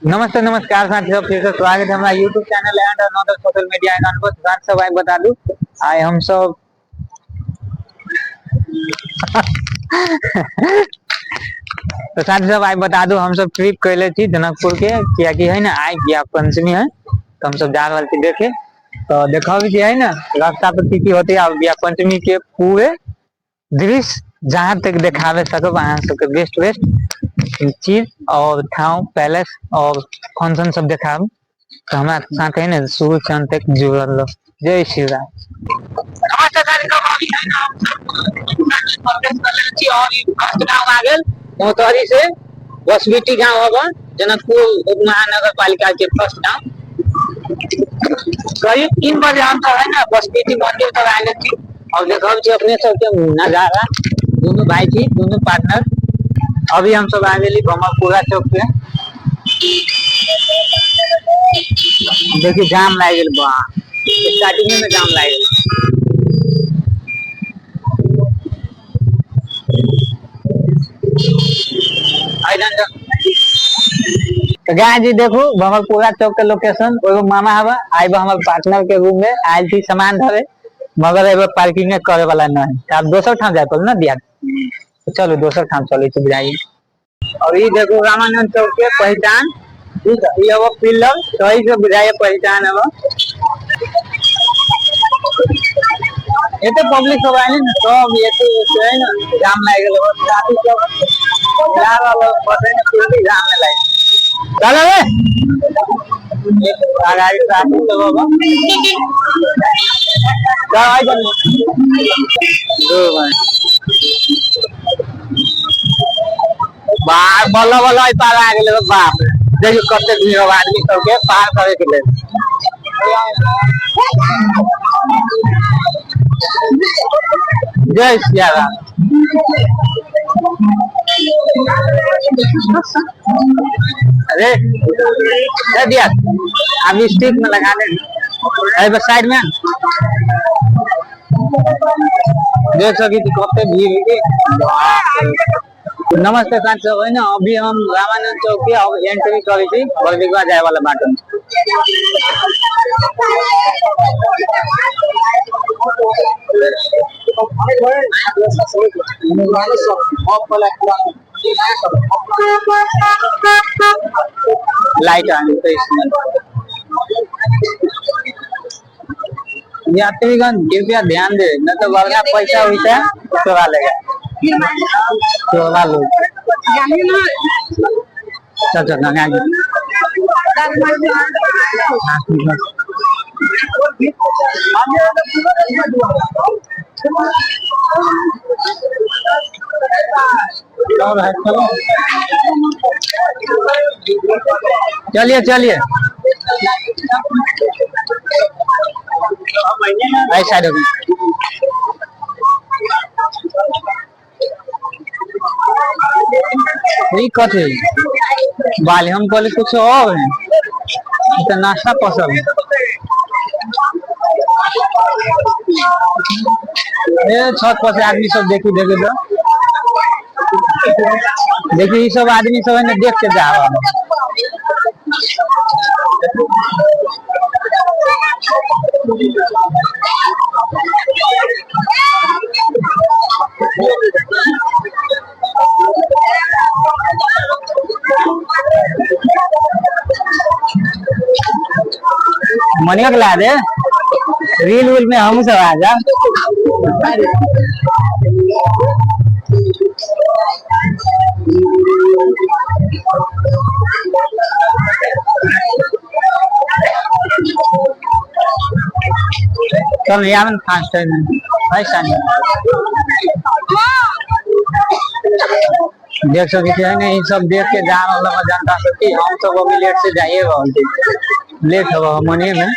नमस्ते नमस्कार साथी सब, फिर से स्वागत है हमारा YouTube channel and another social media account पर। साथ सब आइ बता दू, आइ हम सब तो साथी सब आइ बता दू, हम सब ट्रिप कैले छी जनकपुर के, कियाकि है ना आइ बियाह पंचमी है, तो हम सब जा रहल छी देखे। तो देखब कि है ना रास्ता पर की की होते आ बियाह पंचमी के पूरे दृश्य जहाँ तक देखावे सकब अहाँ सबके बेस्ट बेस्ट चीज और ठाव पैलेस और फंक्शन सब देखाब। तो हमरा साथ है ना शुरू से अंत तक जुड़ल रहो। जय श्री राम। नमस्ते साथी सब, अभी है ना हम सब प्रवेश कर लेने छी और ई फर्स्ट गाँव आ गेल मोतहरी से बसबिटी गाँव हब जनकपुर उप महानगर पालिका के फर्स्ट गाँव। करीब 3 बजे हम सब है ना बसबिटी मंदिर तक आयल छी और देखब छी अपने सबके नजारा। दोनों भाई छी, दोनों पार्टनर। अभी हम सब आ गेली भमरपुरा चौक पे। देखिए जाम लाग गेल बा, स्टार्टिंग में जाम लाग गेल। तो गाय जी देखू भमरपुरा चौक के लोकेशन। एगो मामा हवा आइब हमर पार्टनर के रूम में आयल थी सामान धरे, मगर एगो पार्किंग करे वाला नहीं, तो आप दोसर ठाम जाए पड़ल ना दिया। तो चलो दोसर ठाम चले छी बुझाइए। और ये देखो रामानंद चौक के पहचान, ठीक है, ये अब पिलर सही से बुझाइए पहचान। अब ये तो पब्लिक सब आए ना, सब ये तो है ना जाम लाग गेल, ट्रैफिक सब जा रहल बस है ना, फिर भी जाम में लाग चलो रे। अगाडि ट्रैफिक सब अब चल आइ चल। दो भाई बाहर बल्ल बल्ल एहि पार आ गेलै। बाप रे, देखियौ कते भीड़ हो आदमी सबके पार करे के लेल। जय सियाराम। अरे दे दिया, अभी स्टिक में लगा दे। अरे बस साइड में देख सकी थी कते भीड़ है। नमस्ते साथी सब, है ना अभी हम रामानंद चौक के अब एंट्री करै छी बरबीघा जाए वाला बाटो में। लाइट आने तो इसमें यात्रीगण कृपया ध्यान दे, न तो वरना पैसा वैसा चोरा लेगा, चोरा लोग। चल चल ना आगे। चलो चलिए चलिए साइड हो। ई कथी बाली, हम कहले कुछ और है, ई तो नाश्ता पसंद है। ए छत पर से आदमी सब देखी देखी तो देखी ई सब आदमी सब है ना देख के जा रहा है। मनिया के ला दे रील वील में हम सब आ जा। चल यहाँ में फास्ट है ऐसा नहीं देख सके छी है ना, ई सब देख के जा रहल बा जनता सब की हम सब अभी लेट से जाइए रहल छी, लेट हब मने में।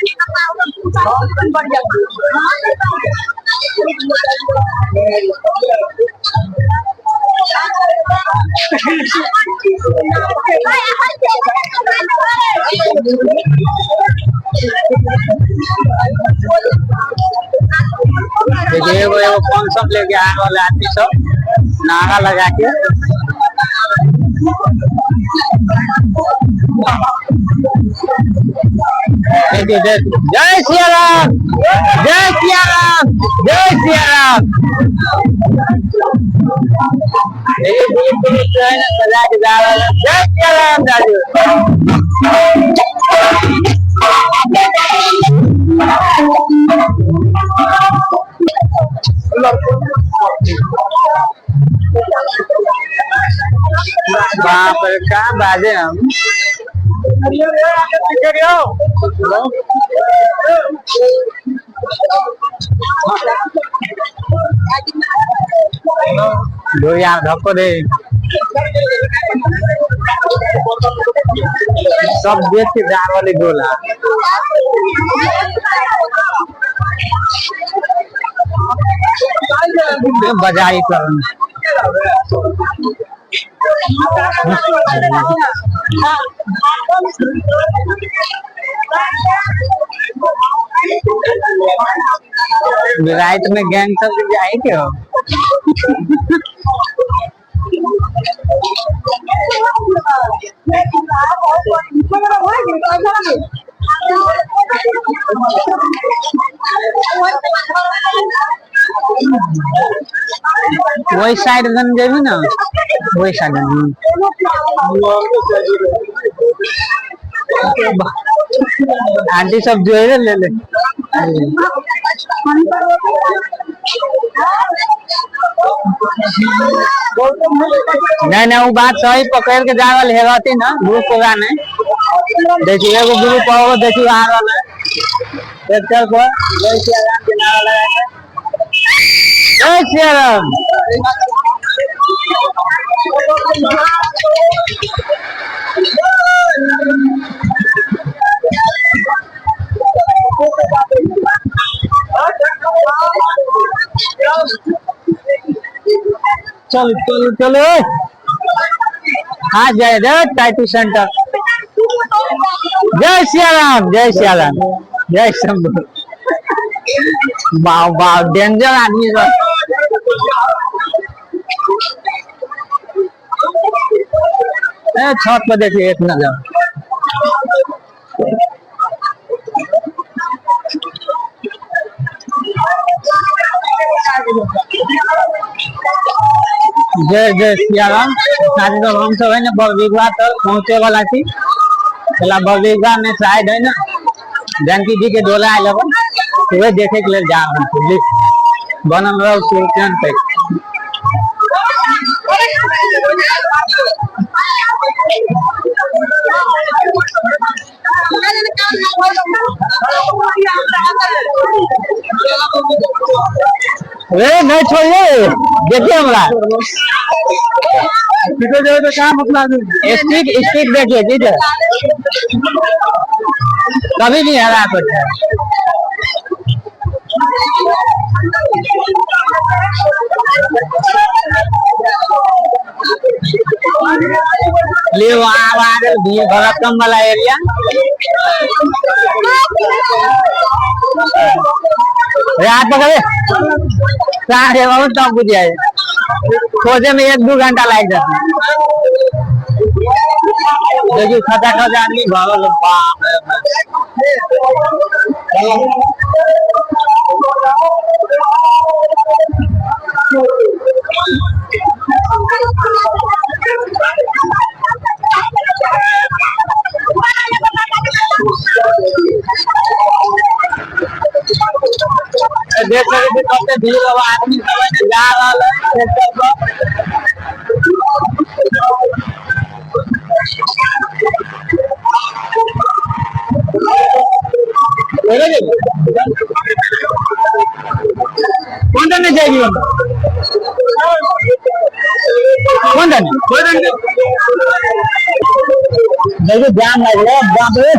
देखिए एगो एगो कौन सब लेके आ रहल है आदमी सब नारा लगा के। देखिए, जय जय सिया राम, जय सिया राम, जय सिया राम। देखिए, पुलिस पुलिस जो है ना सजा के जा रहा है। जय सिया राम दादू। बाप रे, का बाजे हम। दो यार धक्को दे, सब देख के जा वाली गोला। बजाई कर। रात में गैंग सब जाए के हो। वही साइड बन जेबी ना, वही साइड। आंटी सब जो है ले ले। नहीं नहीं, वो बात सही पकड़ के जा रहा है रहती ना ग्रुप होगा नहीं। देखिए एगो ग्रुप और देखिए आ रहा है ट्रैक्टर पर। जय सिया राम के नारा लगा के। जय सिया राम। चलो चलो चलो, हाँ जय जय टाइटू सेंटर। जय सिया राम, जय सिया राम, जय शंभू। वाह वाह, डेंजर आदमी सब। ए, छत पर देखिए एक नजर। जय जय सियाराम। साथी सब, हम सब है ना बरबीघा तक पहुंचे वाला थी। पहला बरबीघा में शायद है ना जानकी जी के डोला आयल हवन, तो वह देखे के लिए जा रहे हैं। बनल रहो सुरक्षण पे। रे नहीं छोड़िए, देखिए हमरा स्टिक स्टिक देखिए जी, कभी भी हरा कुछ है। ले वहाँ वहाँ भीड़ भड़कम वाला एरिया। रात पकड़े साढ़े बहुत तब बुझ जाए, खोजे में 1-2 घंटा लग जाता है। देखिए खचा खचा आदमी भरल, बाप रे बाप। देख सके छी कते भीड़ हवा, आदमी सब एने जा रहल है ट्रैक्टर पर। कौन दने जाएगी? कौन दने? देखिए जाम लग गया, बाप रे।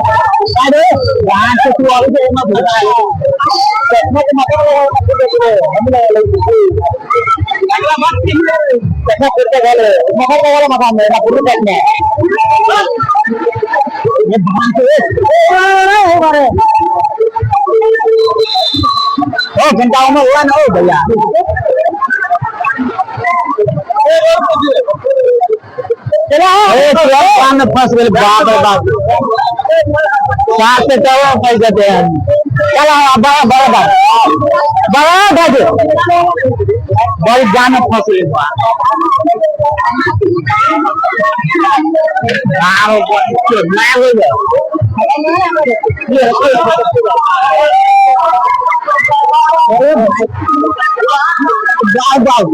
अरे वहां से तू आवे तो मत बता। चश्मा के मतलब हम अगला बात की चश्मा फिर से गले मकर वाला मकान में ना पूरी टाइम में ये भान से ओ मारे ओ घंटा में हुआ ना ओ भैया। चलो ए काम में फंस गए, बाप रे बाप। सात से चलो पैसा दे चलो बड़ा बड़ा बड़ा बड़ा दादू बड़ी जान फंस गई आरो मैं हो गया। जाओ जाओ।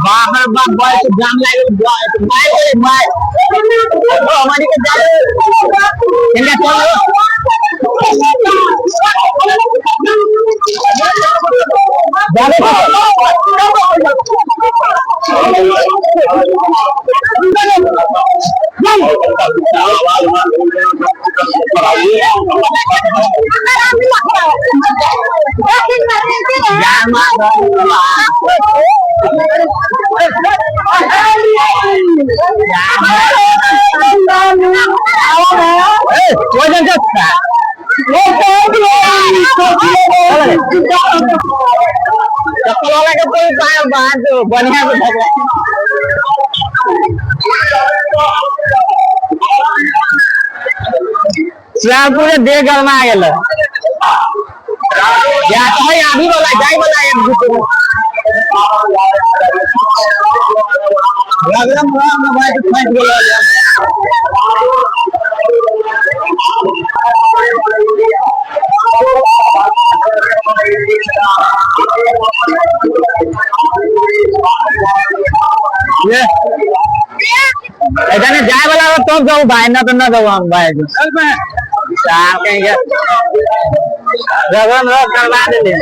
बाहर बाप बॉय तो जाम लागे बॉय बॉय बॉय हमारी के जाम इनका चलो। चप्पल वाला के कोई बात बढ़िया से पूरे देह गरमा गेल। या तो है आभी वाला जाय वाला एक राम राम भाई तो फंस गेल। ये ऐसा जाए वाला तब जाऊँ भाई, ना तो ना जाऊँ हम भाई। कहेंगे रगम रग करवा दे।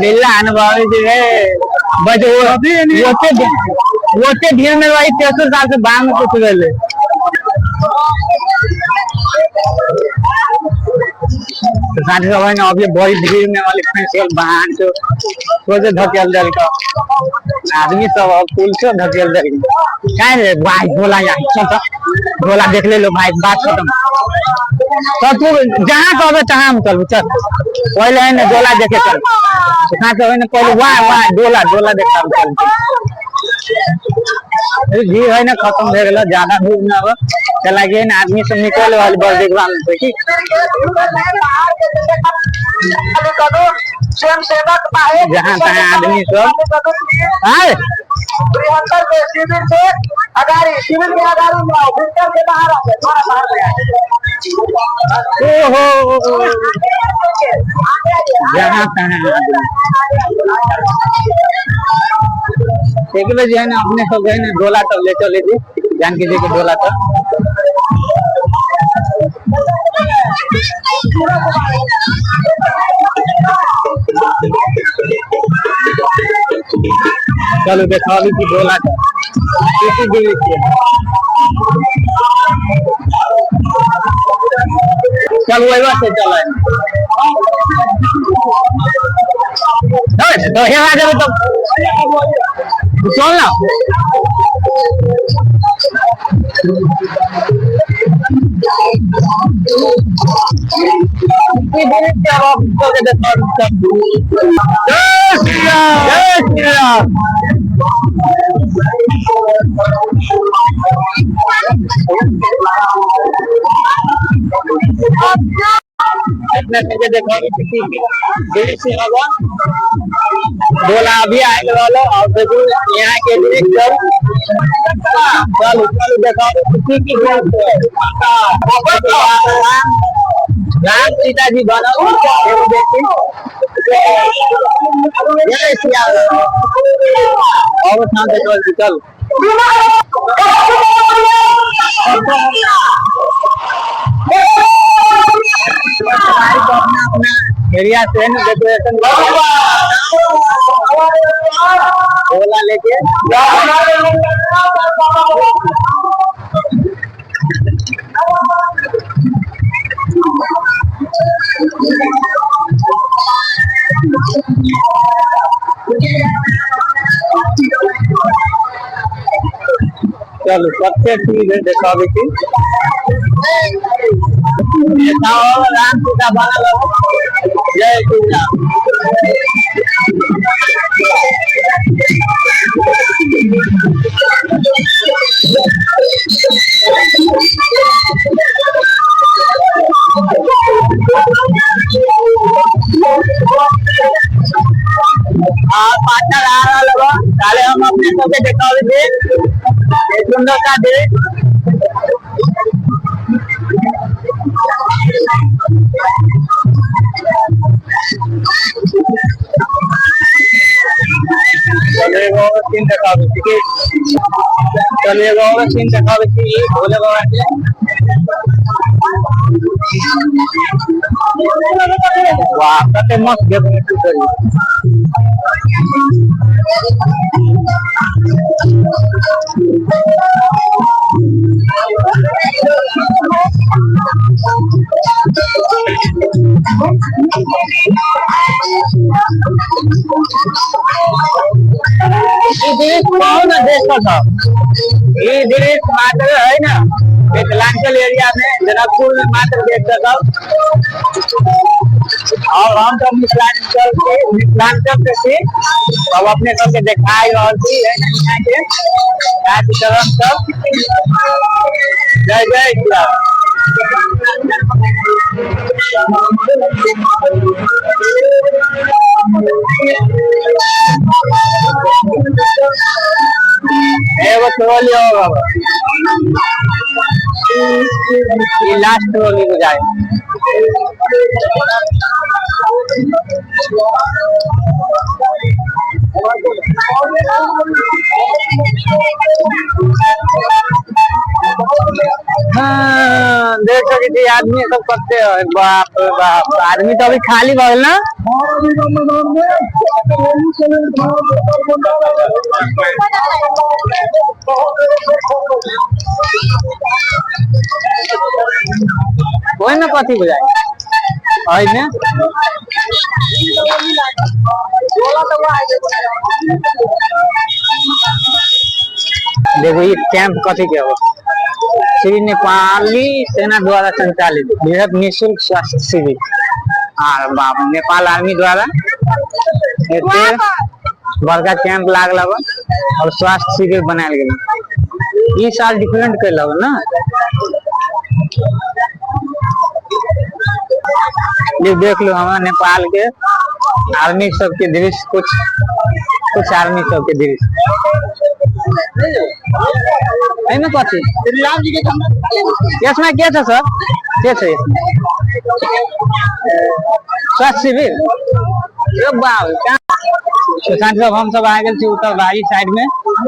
मिलना अनुभव बस ओते भीड़ में वही 63 साल से बांग में कुछ भेलै। साथ सब है ना अभी बड़ी भीड़ में वाली फंस गेल बाहर से सोचे धकेल देलक आदमी सब अब पुल से धकेल देलक। काहे रे भाई झोला यार चल चल झोला देख ले लो भाई बात खत्म। तो तू जहाँ कहबे तहाँ हम चलबू चल। पहले है ना डोला देखे चल। कहाँ से है ना पहले वाह वाह डोला डोला देखा चल। भीड़ है ना खत्म भए गेल ज्यादा भीड़ ना हो चला गए ना आदमी सब निकल वाली बस देखबा में छै की जहाँ तहाँ आदमी सब आए बृहत्तर के शिविर से अगाड़ी शिविर के अगाड़ी में आओ, भीतर के बाहर आ जाओ, थोड़ा बाहर में आओ। ओहो जहाँ तहाँ एक बेर जे है ना अपने सब गए ना डोला तब ले चले जी जानकी जी के डोला तब। चलू देखाबी की भोला के की की दृश्य चल वही से चल तो हे आ जाबे तो चल ना। जय श्री राम, जय श्री राम। अपने सबके देखाबी छी की दृश्य हवा डोला अभी आयल रहल और देखू यहाँ के दृश्य सब। चलू चलू देखाबी छी की दृश्य है। राम सीता जी बनल एगो देखी। जय श्री राम। और ठाम देखल छी चल। अपना अपना एरिया से ना डेकोरेशन डोला लेके। चलू सबसे चीज देखाबे छी। राम सीता बनल। जय श्री राम। आ पाछा आ रहल बा। काले हम अपने सबके देखाबे छी एक सुंदर सा दृश्य। चलू एगो और सीन देखाबे छी की। चलू एगो और सीन देखाबे छी ई भोले बाबा के। वाह कते मस्त डेकोरेशन करी। ई दृश्य कहू ना देख सकब। ई दृश्य मात्र है ना मिथिलांचल एरिया में जनकपुर में मात्र देख सकब। और हम तो मिथिलांचल से छी। अब अपने सबके देखाई रहल छी है ना यहाँ के कार्यक्रम सब। जय जय श्री राम। एगो ट्रॉली और बाबा। ई लास्ट ट्रॉली बुझाय। हाँ देख सके छी आदमी सब कते है। बाप रे बाप, आदमी तो अभी खाली भइल ना। ओहि में कथी बुझाय ओहि में? देखो ये कैंप कथी के हो? श्री नेपाली सेना द्वारा संचालित बृहद निःशुल्क स्वास्थ्य शिविर। आर बाप नेपाल आर्मी द्वारा एते बड़का कैंप लागल हन और स्वास्थ्य शिविर बनायल गेल। ई साल डिफरेंट कैल हन ना। ये देख लो हमारा नेपाल के आर्मी सबके दृश्य, कुछ कुछ आर्मी सबके दृश्य एहिमे कथी? श्री राम जी के झंडा। यसमा के छ सर? के छ यसमा? स्वास्थ्य शिविर। ए बाप रे, तो साथी सब हम सब आ गेल छी उत्तरबारी साइड में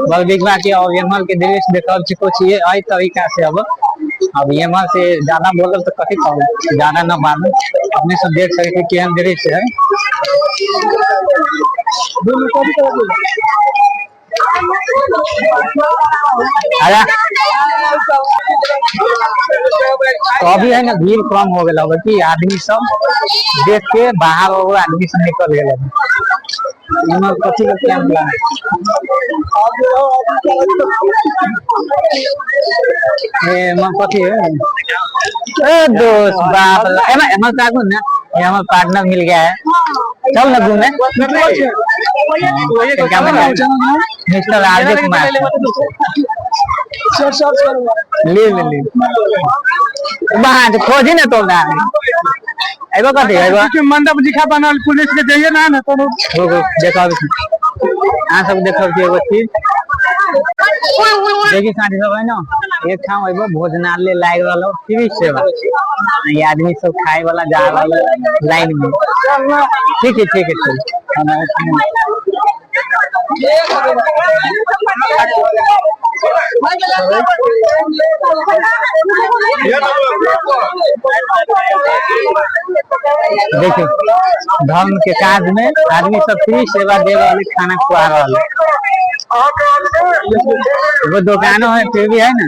बलबिगवा के और एम्हर के दृश्य देखल छी कुछ ये एहि तरीका से अब। अब एम्हर से ज्यादा बोलब तऽ कथी कहू, ज्यादा न मानू। अपने सब देख सकै छी केहन दृश्य है। अरे तो अभी है ना भीड़ कम हो गया कि आदमी सब देख के बाहर हो गया, आदमी सब निकल गया। एम्हर कथी के कैंप लागल? ए एम्हर कथी है? ए दोस्त बाप रे, एम्हर एम्हर ताकू ना, ये हमारा पार्टनर मिल गया है, चल ना घूमे। क्या बना मिस्टर आरजे कुमार, ले ले ले बाहर खोजी ना तो ना एगो कथी एगो मंडप लिखा बनल पुलिस के जाइए ना ना तो रुक देखो, अहाँ सब देखब छी एगो चीज। देखी साथी सब है ना, एक ठाम एगो भोजनालय लाग रहल हो, फ्री सेवा, ये आदमी सब खाए वाला जा रहल है लाइन में। ठीक है ठीक है ठीक है। देखियो धर्म के काज में आदमी सब फ्री सेवा दे रहल है, खाना खुआ रहल है। एगो दुकानो है फिर भी है ना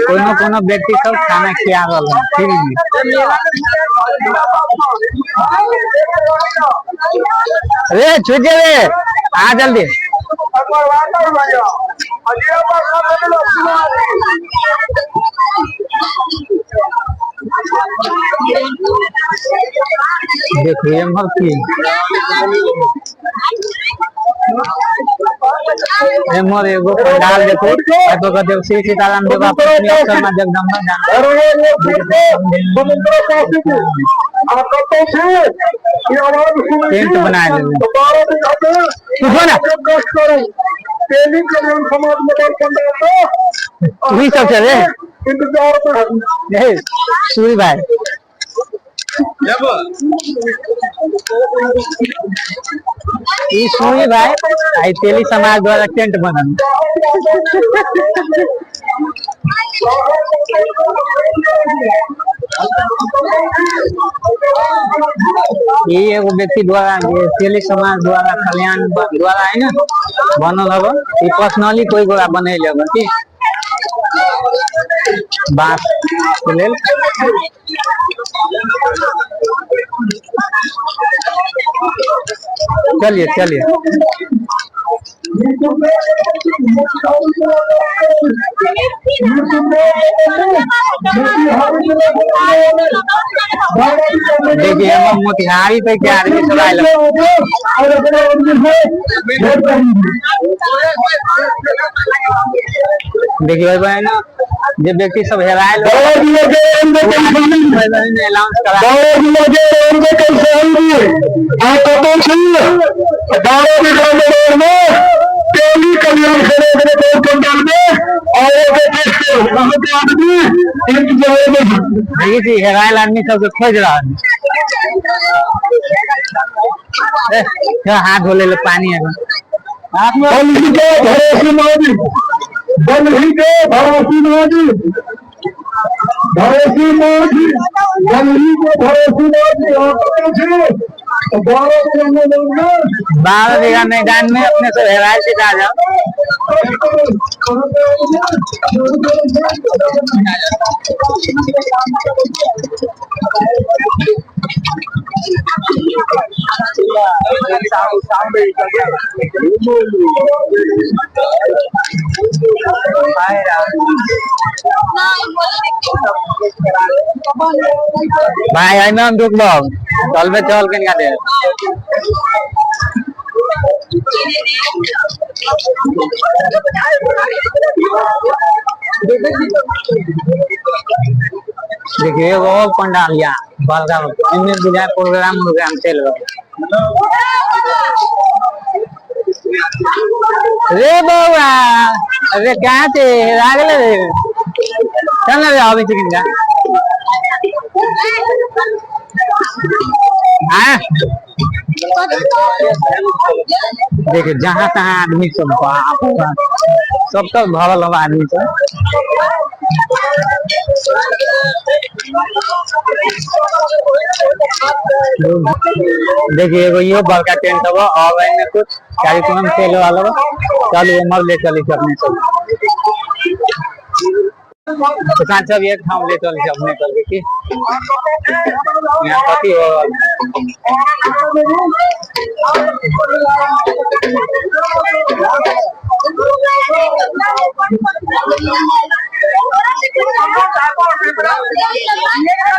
कोनो कोनो व्यक्ति सब खाना खिया रहल है फ्री में। अरे छूट जेबे, आ जल्दी। देखो एम्हर की एम्हर एगो पंडाल देखो, एतो के देव श्री सीताराम देव अपने अवसर में जगदम्बा जान टेंट बनाए देवे। उठो ना। तू ही सब चले। सूरी भाई ई सूरी भाई आई तेली समाज द्वारा टेंट बनल। ई एगो व्यक्ति द्वारा जे तेली समाज द्वारा कल्याण द्वारा है ना बनल हब। ई पर्सनली कोई गोरा बनैले हब की बांस के लेल। चलिए चलिए। देखिए हम मोतिहारी पे के आदमी सब आयल। देखिए भाई ना जे व्यक्ति सब हेरायल अनाउंस करा देखिए जी हेरायल आदमी सबके खोज रहा है। हाथ धोले ले पानी है। बारह बीघा मैदान में अपने सब हेरायल से जा जाओ। भाई एहिमे हम ढुकबौ, चलबे चल कनिका देर। देखिए एगो और पंडाल या बड़का, एमे बुझाय प्रोग्राम उग्राम चलि रहल। रे बौआ, अरे कहाँ से हेरा गेलै रे? चल ना रे, आबै छी कनिका। हाँ देखिए जहाँ तहाँ आदमी सब, बाप रे बाप, सब तो भरल हवा आदमी सब। देखिए एगो इहो बड़का टेंट हबो और एने कुछ कार्यक्रम चले वाला बा। चलू उमर ले चली छी अपने सब। किसान सब एक ठाम ले चली छी अपने सब के की यहाँ कथी हो रहल।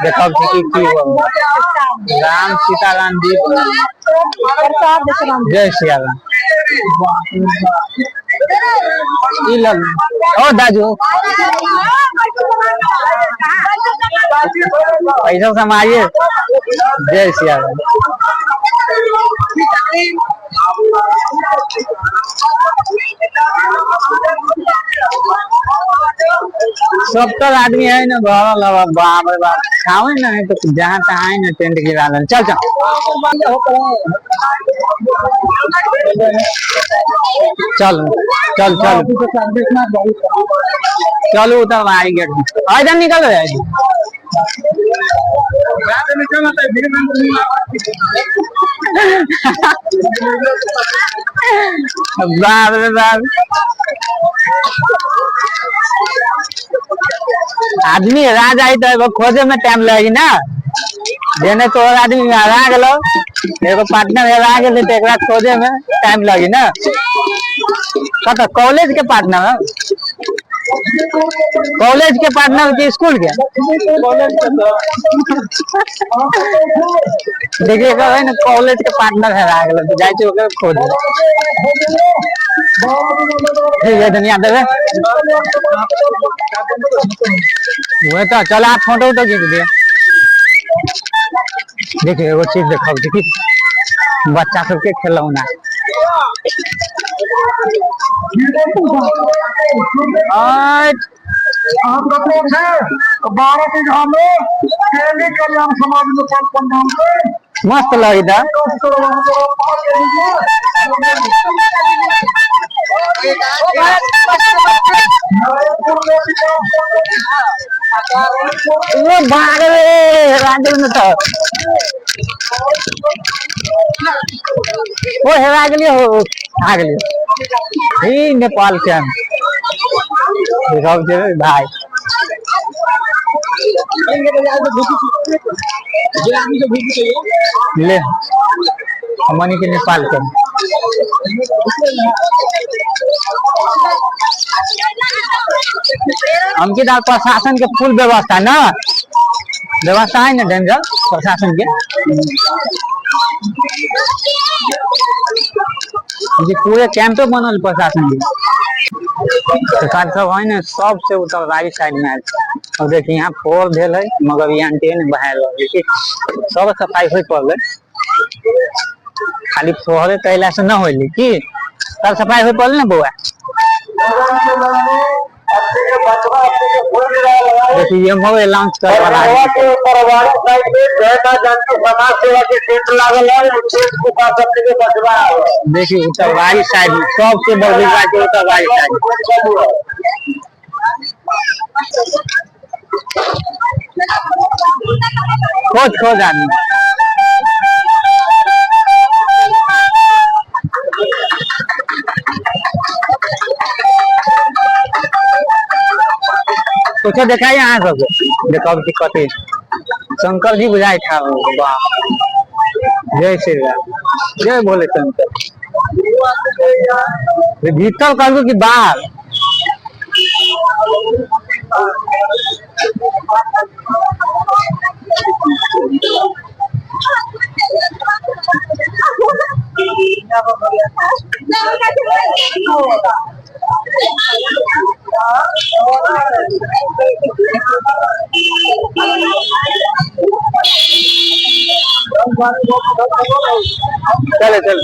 देखब छी की की हो रहल। राम सीताराम जी, जय सियाराम। ई लग ओ दाजू पैसा समाइए। जय सियाराम। सब तर आदमी है ना भरल है, बाप रे बाप। खावे ना है तो जहाँ तहाँ है ना टेंट गिरा लेन। चल चल चल चल चल चलो उतर आई गेट में। आ इधर निकल रहे हैं। बाप रे बाप, आदमी हेरा जाए तो एगो खोजे में टाइम लगी ना। जेने तोहर आदमी हेरा गेलो, एगो पार्टनर हेरा गेलै तो एकरा खोजे में टाइम लगी ना। कतऽ कॉलेज के पार्टनर है? कॉलेज के पार्टनर की स्कूल के? देखिए एकर है ना कॉलेज के पार्टनर हेरा गेलै तो जाइ छी ओकरे खोजे। ठीक है धनिया देबे वह तो चल आप फोटो उटो खींच दिए। देखिए एगो चीज देखब, देखी बच्चा सबके खिलौना। 12 बीघा में केंद्रीय कल्याण समाज में पंडाल से मस्त लगता। वो भाग रे राजू ने तो वो हेरा गेलिए हो आ गेलिए। ही नेपाल के हम देखब जे भाई ले हमनी के नेपाल के। हमके दाल प्रशासन के फुल व्यवस्था ना व्यवस्था है ना डेंजर प्रशासन के जी पूरे कैंपे बनल प्रशासन के। तो साथ सब है ना सबसे उत्तर राइट साइड में आयल। और देखिए यहाँ फोर भेल है मगर यहाँ आंटी ने बहायल रहल है। सब सफाई हो पड़ल, खाली फोहरे कैला से न होली की सब सफाई हो पड़ल ना बउआ। देखिए ये मोबाइल लॉन्च कर वाला है। देखिए उत्तरवारी साइड में सबसे बड़ी बात है उत्तरवारी साइड। खोज खोज आदमी। कुछ देखा यहाँ सब देखो कि कथी शंकर जी बुझाई था। वाह जय श्री राम जय भोले शंकर। भीतर कहलू कि बाहर चले चले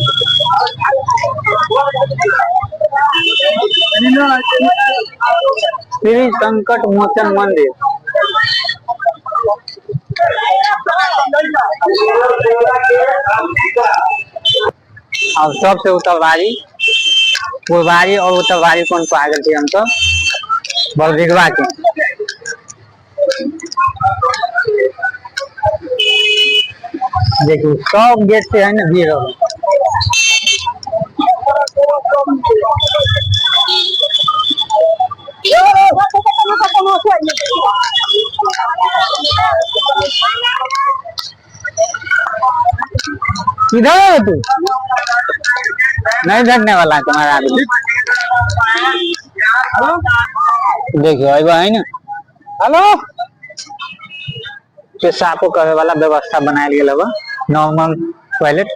श्री संकट मोचन मंदिर। और सबसे उत्तरवारी पूर्वारी और उत्तरवारी कौन को आगे थी हम तो बलबिगवा के। देखियो सब गेट से है ना भीड़ हो। किधर है तू? नहीं भेटने वाला है तुम्हारा आदमी। देखियो अबे है ना। हेलो, पेशाबो करे वाला व्यवस्था बनायल गेल हबा, नॉर्मल टॉयलेट।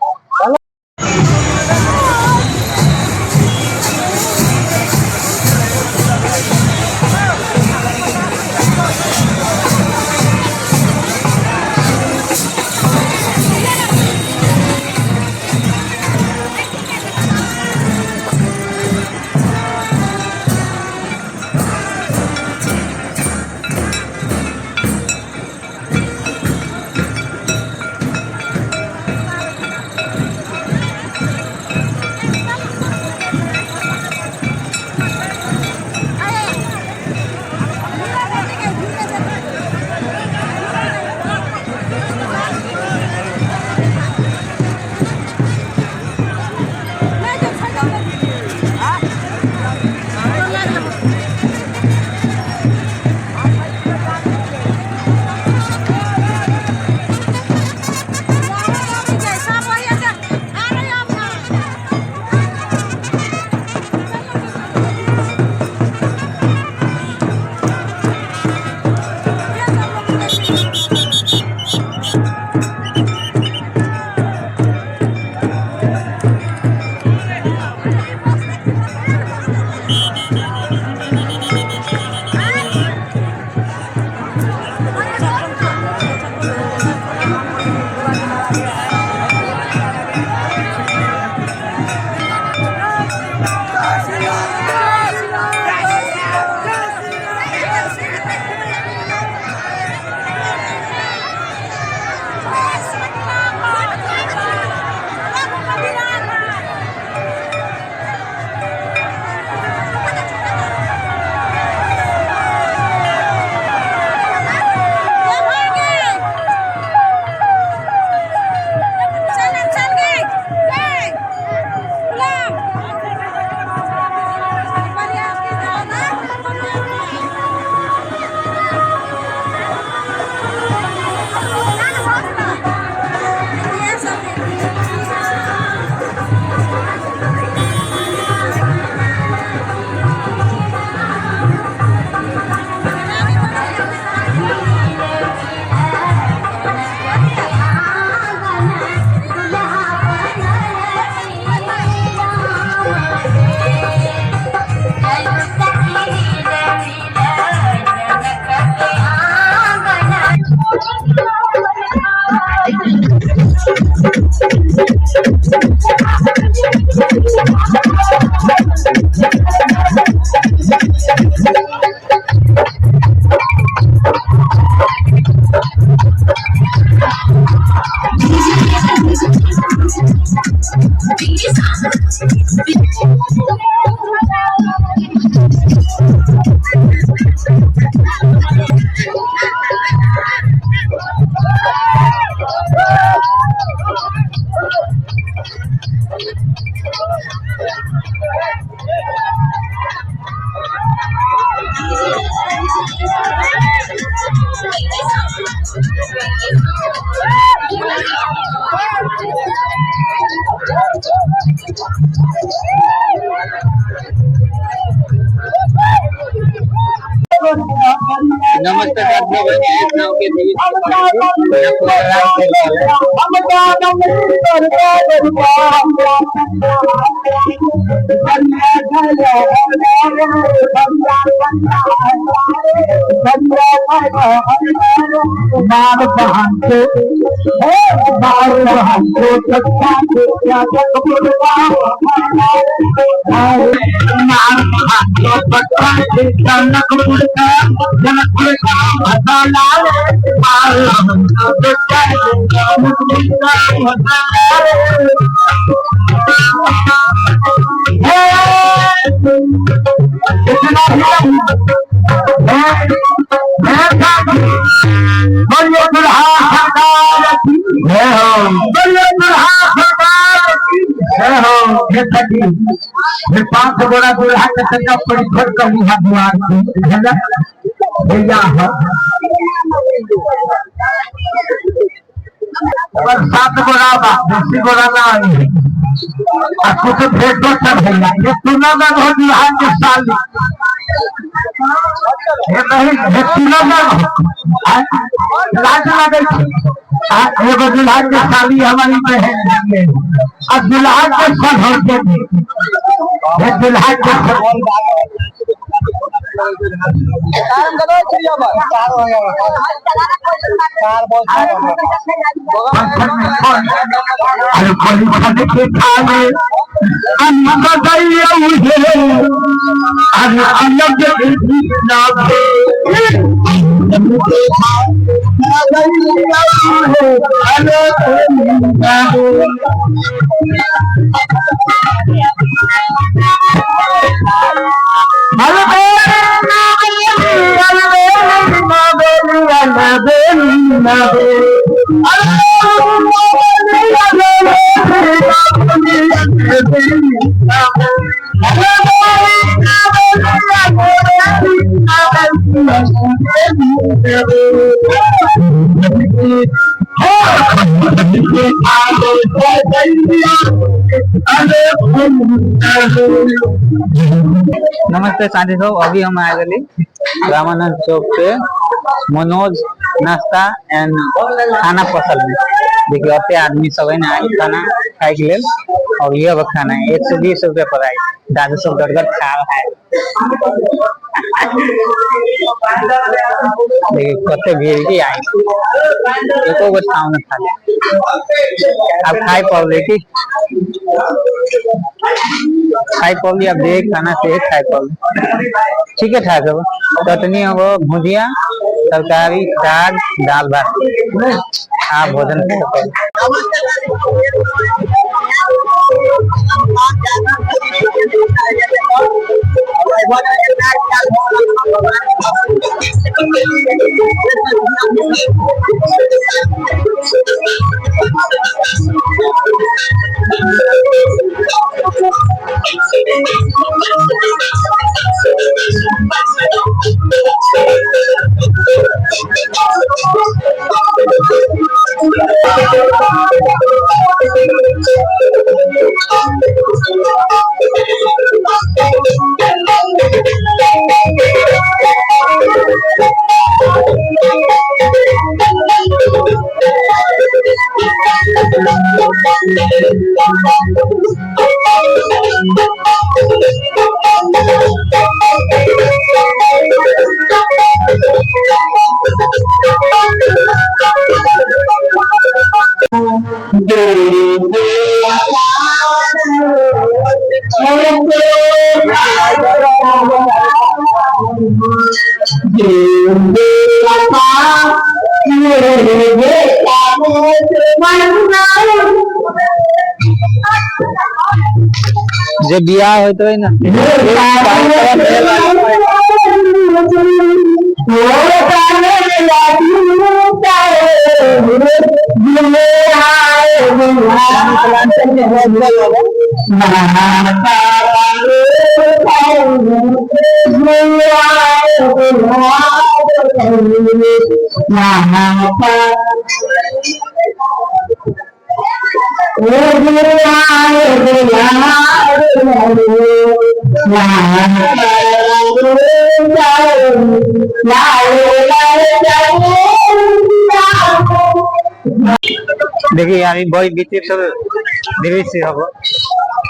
नमस्ते हे सखी, हे 5 गोरा दूल्हा के तनिका परिछन कर लिहा दुआर के, है ना? भैया है। बस 7 गोरा बा, 10 गोरा ना आई है। आ कुछ भेटो सब भैया, ये सुना ना हो दुल्हा के साली। हे नहीं, हे सुना ना हो। आ, लाज लागै छै। आ, एगो दुल्हा के साली हमारी बहन है। आ दुल्हा के सधर के दी। हे दुल्हा के सधर। अरे कोई खन के खाने अन्न दैया उहे, अरे अलग ना नमस्ते साथी सब, अभी हम आए गए रामानंद चौक पे मनोज नाश्ता एंड खाना पसल में। देखिए अते आदमी सब है ना आए खाना खाए के लेल, और ये अब खाना है 120 रुपया पर आई। दादू सब गड़गड़ खा रहा है। देखिए कते भीड़ की आई, एको गो ठाव न खाली। अब खाए पड़ले की खाए पड़ली, अब देख खाना से खाए पड़ली। ठीक है ठाक है, चटनी हो, भुजिया, तरकारी, साग, दाल भात, आप भोजन कर सकते हैं। जे बियाह होइत रहे ना, देखिए यार, ई बड़ी विचित्र दृश्य हबो।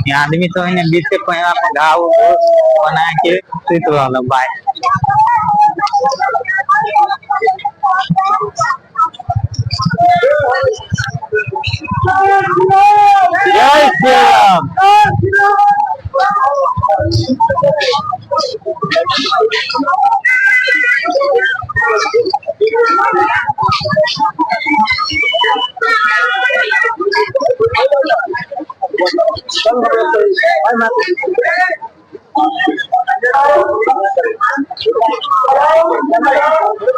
ये आदमी तो है ना बीच के पहिरा पर घाव बना के सुत रहल बाय। जय श्री राम।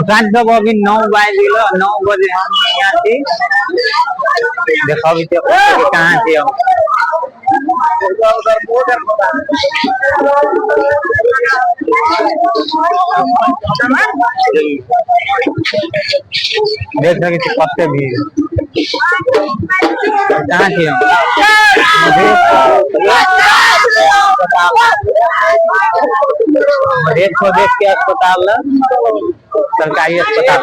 रात सब अभी 9 बज गेलो, 9 बजे हम यहाँ थी। देखो अभी तो कहाँ थी हम। देख सकै छी कते भीड़। कहाँ छी हम? मधेश प्रदेश के अस्पताल लग, सरकारी अस्पताल।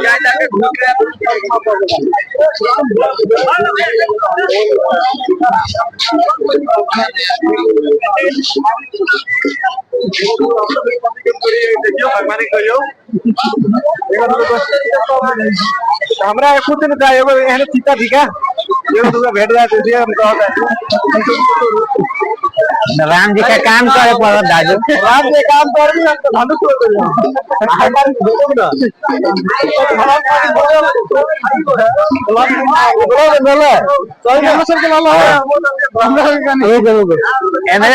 हमरा कुछ नहीं चाहिए, एगो एहन चीता ठीका एगो दूगो भेट जाए तो हम कहत। राम जी का काम करे पड़त दादू। राम के काम कर भी, हम तो धनुष तोड़ देबो। ना रुको रुको, एने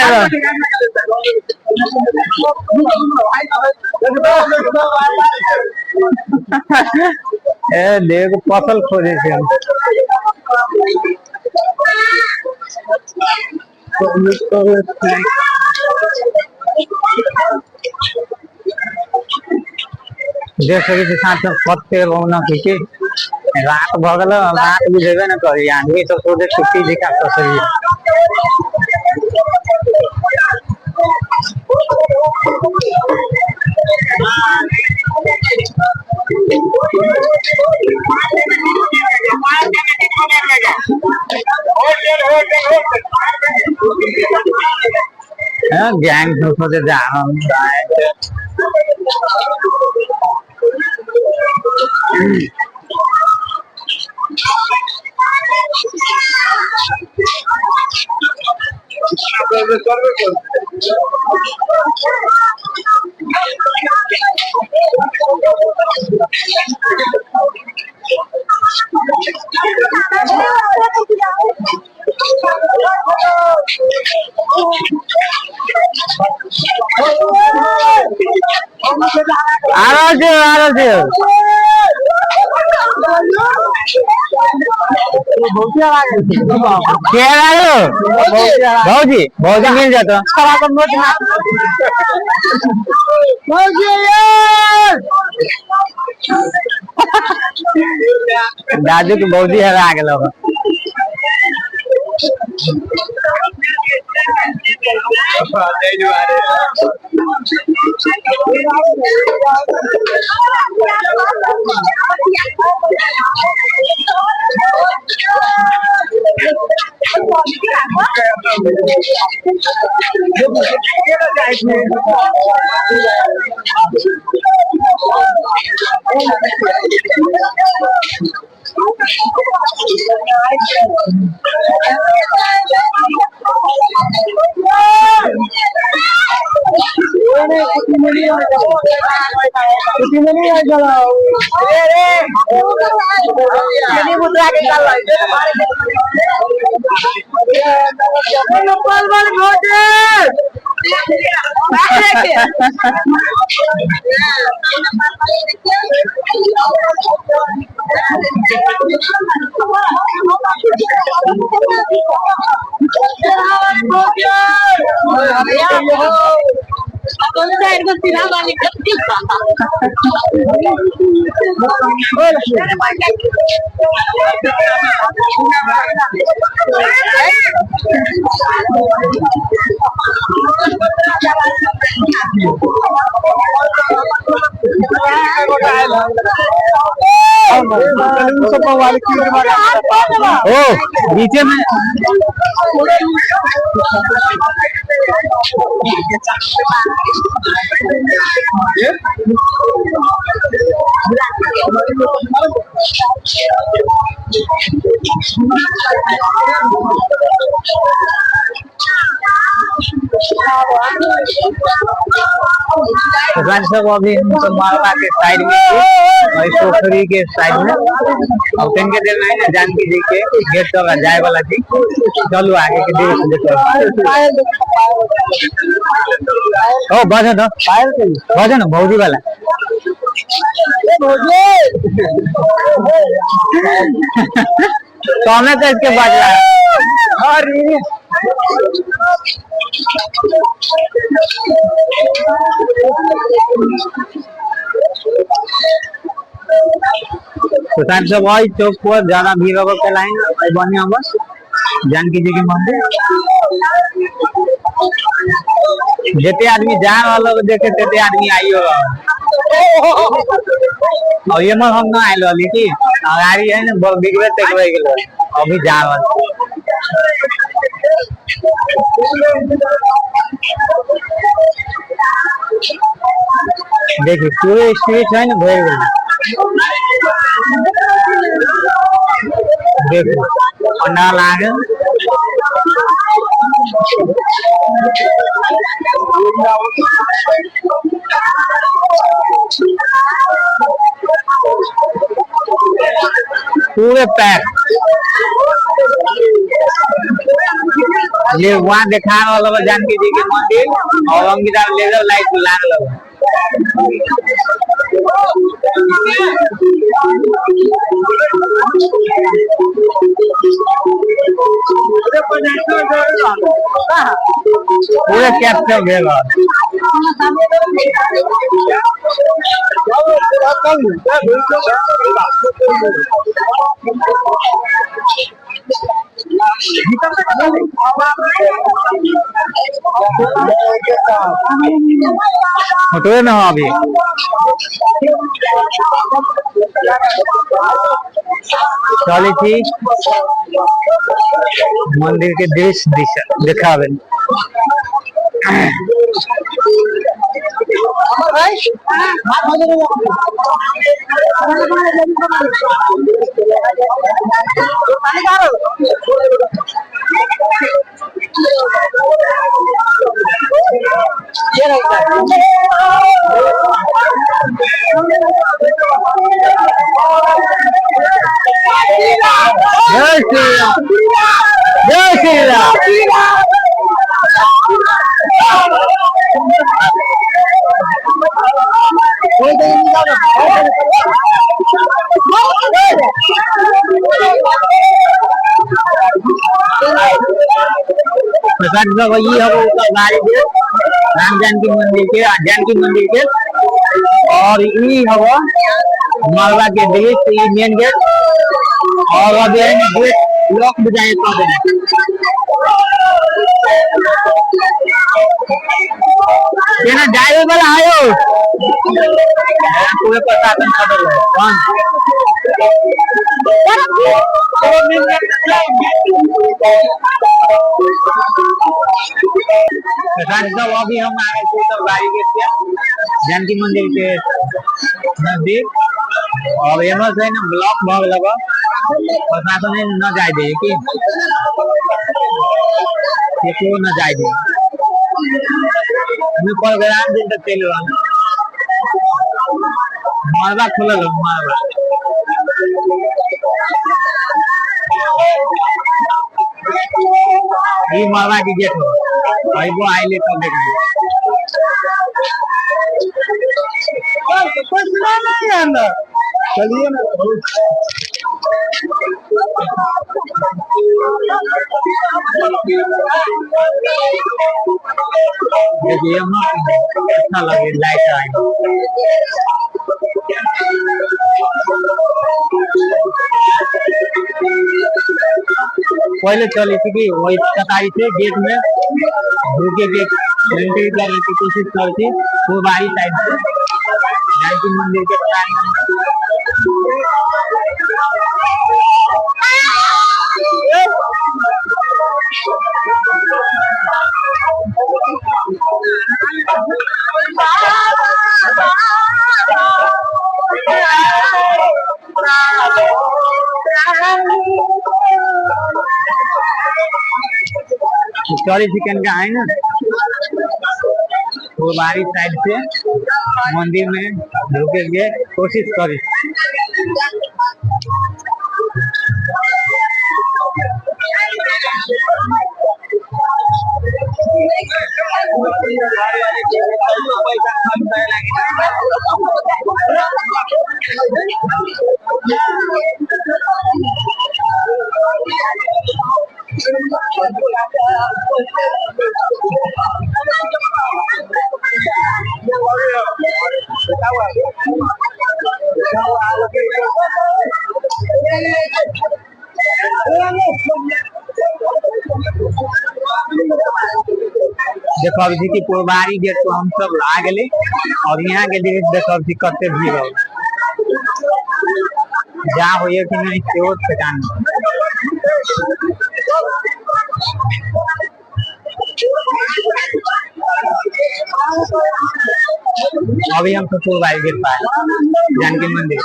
ए देख, फसल खोजे छै। देख सकै छी साथ में कते रौनक है कि रात भऽ गेल, रात बुझेबे ने करी। आदमी सब सोचे छुट्टी दिखा सही। हाँ, गैंग सब सोचे जा हम दाएं। आ रहल छी, आ रहल छी। के आयो? भौजी, भौजी मिल जाता। दादू के भौजी हरा गेलो। ओ बीचे में तो सब अभी हम सब मालवा के साइड में छी, और पोखरी के साइड में। अब तनिके देर में है ना जानकी जी के गेट तक जाए वाला छी। चलू आगे के देर से देखो। ओ बजे न, बजे न भौजी वाला। तो हमें तो इसके बज रहा है। तो साहब सब वही चौक पर ज्यादा भीड़ होगा के लाइन और बढ़िया बस जानकी जी के मंदिर। जते आदमी जा रहल हो देखे तेते आदमी आई हो। और ये में हम ना आइल रहली की अगाड़ी है ना बिगड़े तक रह गेल, अभी जा रहल। देखिए पूरे स्ट्रीट है ना भर गेल। देखो पंडाल आ गए। पूरे पैक ये वहाँ देखा रहल बा जानकी जी के मंदिर और अंगिरा लेजर लाइट लागल बा। पूरे कैप्चर भेल बा। फोटो में हो अभी। चले छी मंदिर के दृश्य दिशा देखावे। जय श्री राम, जय श्री राम। प्रसाद सब ये है वो गाड़ी के राम जानकी मंदिर के, जानकी मंदिर के। और ये हवा मालवा के दृश्य, ये मेन गेट। और अभी है ना गेट लॉक बजाए तो देना। केना जाए वाला आयो पूरे प्रशासन खबर है कौन। प्रसाद सब अभी हम आए थे तो गाड़ी के जानकी मंदिर के नजदीक। और एमर से ना ब्लॉक भग लगा प्रशासन न जाए दे कि केकरो न जाए दे। हमें प्रोग्राम दिन तक चल रहा मारवा खुलल हो मारवा। ये मारवा की गेट हो भाई वो आइले तब देख। चलिए ना। देखिए अच्छा लगे लाइट आई। पहले चली थी कि वही कतारी थे गेट में ढूके के एंट्री करने की कोशिश करती वो बारी साइड से जानकी मंदिर के प्रांगण में। चौरी चिकन का है ना वो बारी साइड से मंदिर में ढुके के कोशिश करी। देखब छी कि पुरबारी गेट पर हम सब आ गेली और यहाँ के दृश्य देखब छी कते भीड़ हो जा होइए कि नहीं सेहो ठेकान नहीं। अभी हम सब पुरबारी गेट पर आए, जानकी मंदिर।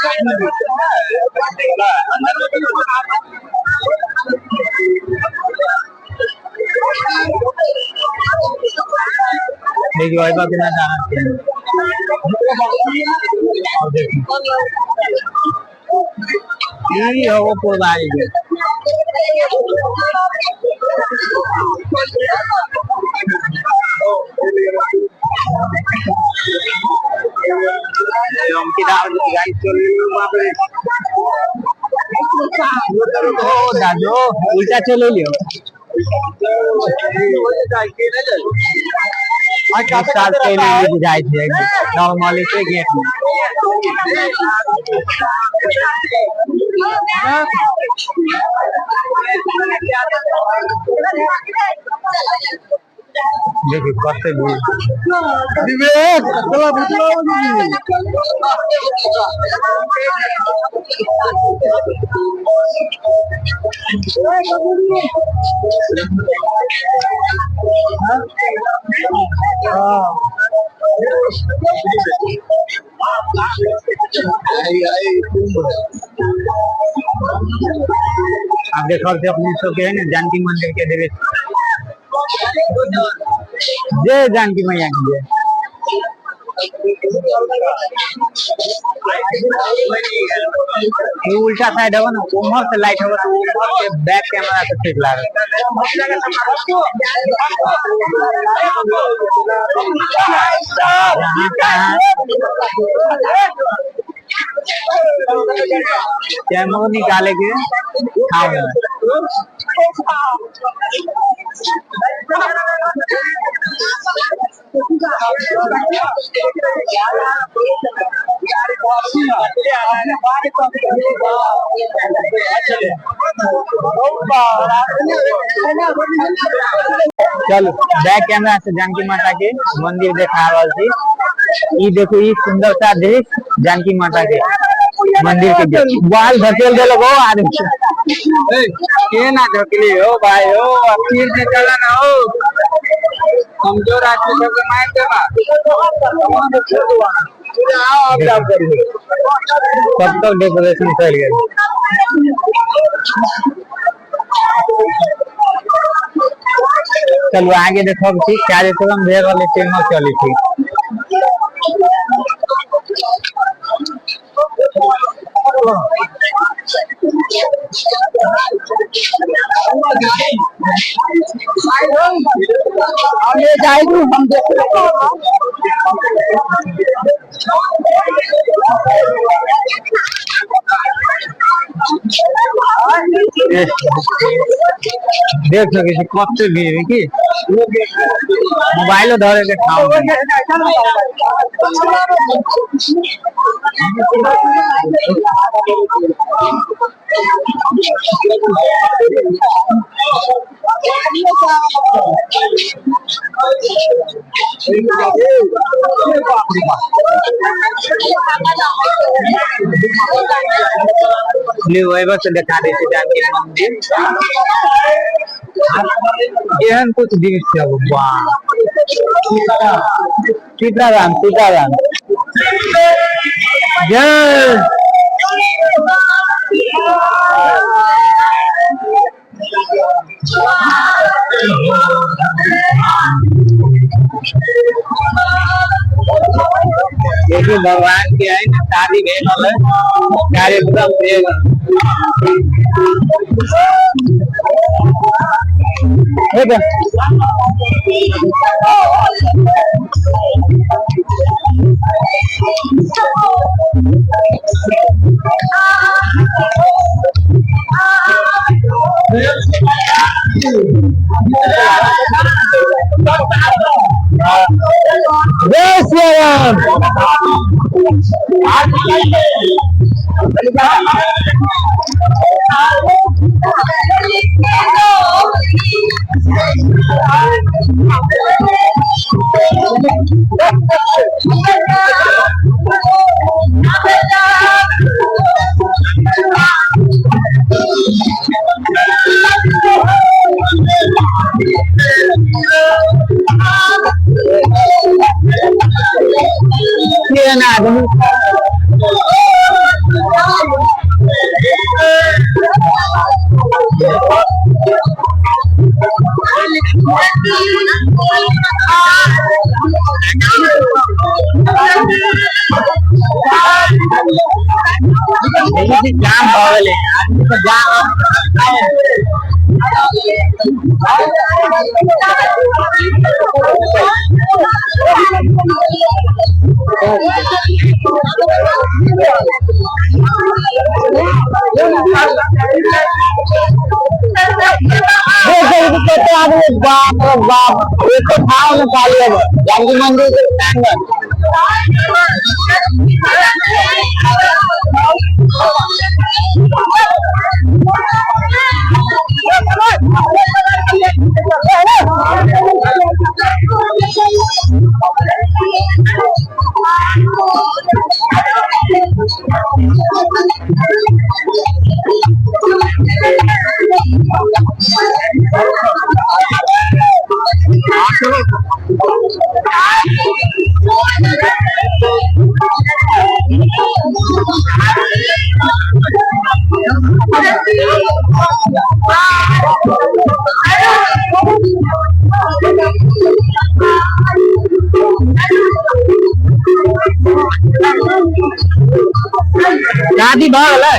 देखियो अइबा के नजारा छै। और देखियो ई हो पुरबारी गेट। ओ दादो उल्टा चले लियो। एक साल पहले भी बुझाइ छै नॉर्मली छै गेट में। देखियो कते भीड़। विवेक चला बुझलो। आप देखल छै अपने सबके है ने जानकी मंदिर के दृश्य। जय जानकी मैया की जय। ये उल्टा साइड हवा ना, उम्हर से लाइट हवा तो उम्हर के बैक कैमरा से ठीक लागत। कैमरा निकाले के ठाव नहीं। चलो बैक कैमरा से जानकी माता के मंदिर देखा रहल छी। ई देखो ई सुंदर सा दृश्य जानकी माता के मंदिर के बीच। बाल धकेल देलक हो आदमी। के ना ढकली हो भाई हो, फिर से चला ना हो, कमजोर आदमी सबके मार देबा। सब तक डेकोरेशन फैल गेल। चलू आगे देखब छी कार्यक्रम भए रहल छै, एम्हर चलै छी। देख सकै छी कते भीड़ है की मोबाइलो धरे के ठाव नहीं। से देखा दै छै जानकी मंदिर। एहन कुछ दृश्य है, वाह। सीताराम सीताराम जय। देखिए भगवान के है ना शादी भेल रहलै, कार्यक्रम भेल। हे बे। जय सियाराम। के ना आदमी जाम भऽ गेलै आदमी के जाम। कते आदमी, बाप रे बाप, एको ठाव न खाली है जानकी मंदिर के प्रांगण। शादी भऽ गेलै।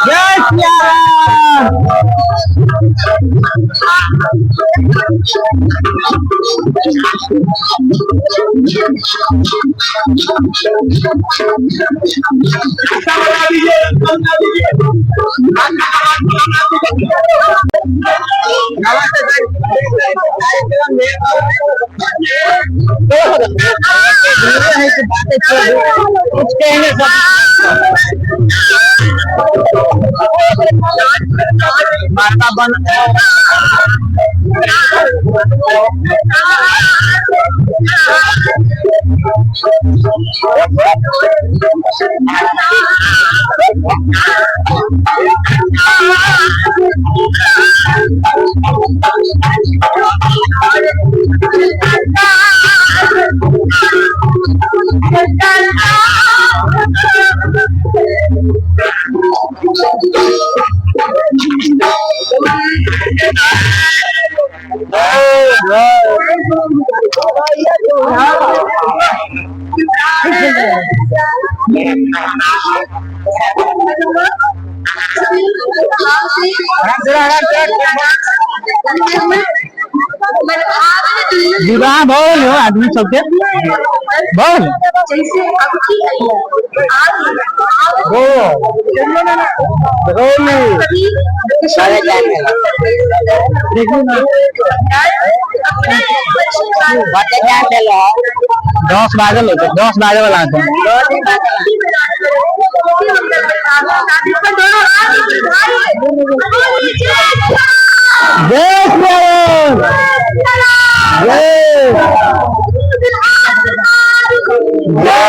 जय सियाराम। कुछ कहने माता बन विवाह भऽ गेल हो आदमी सबके भऽ गेल। 10 बाजल होते, 10 बाजे वाला है। जय सियाराम। जय जय।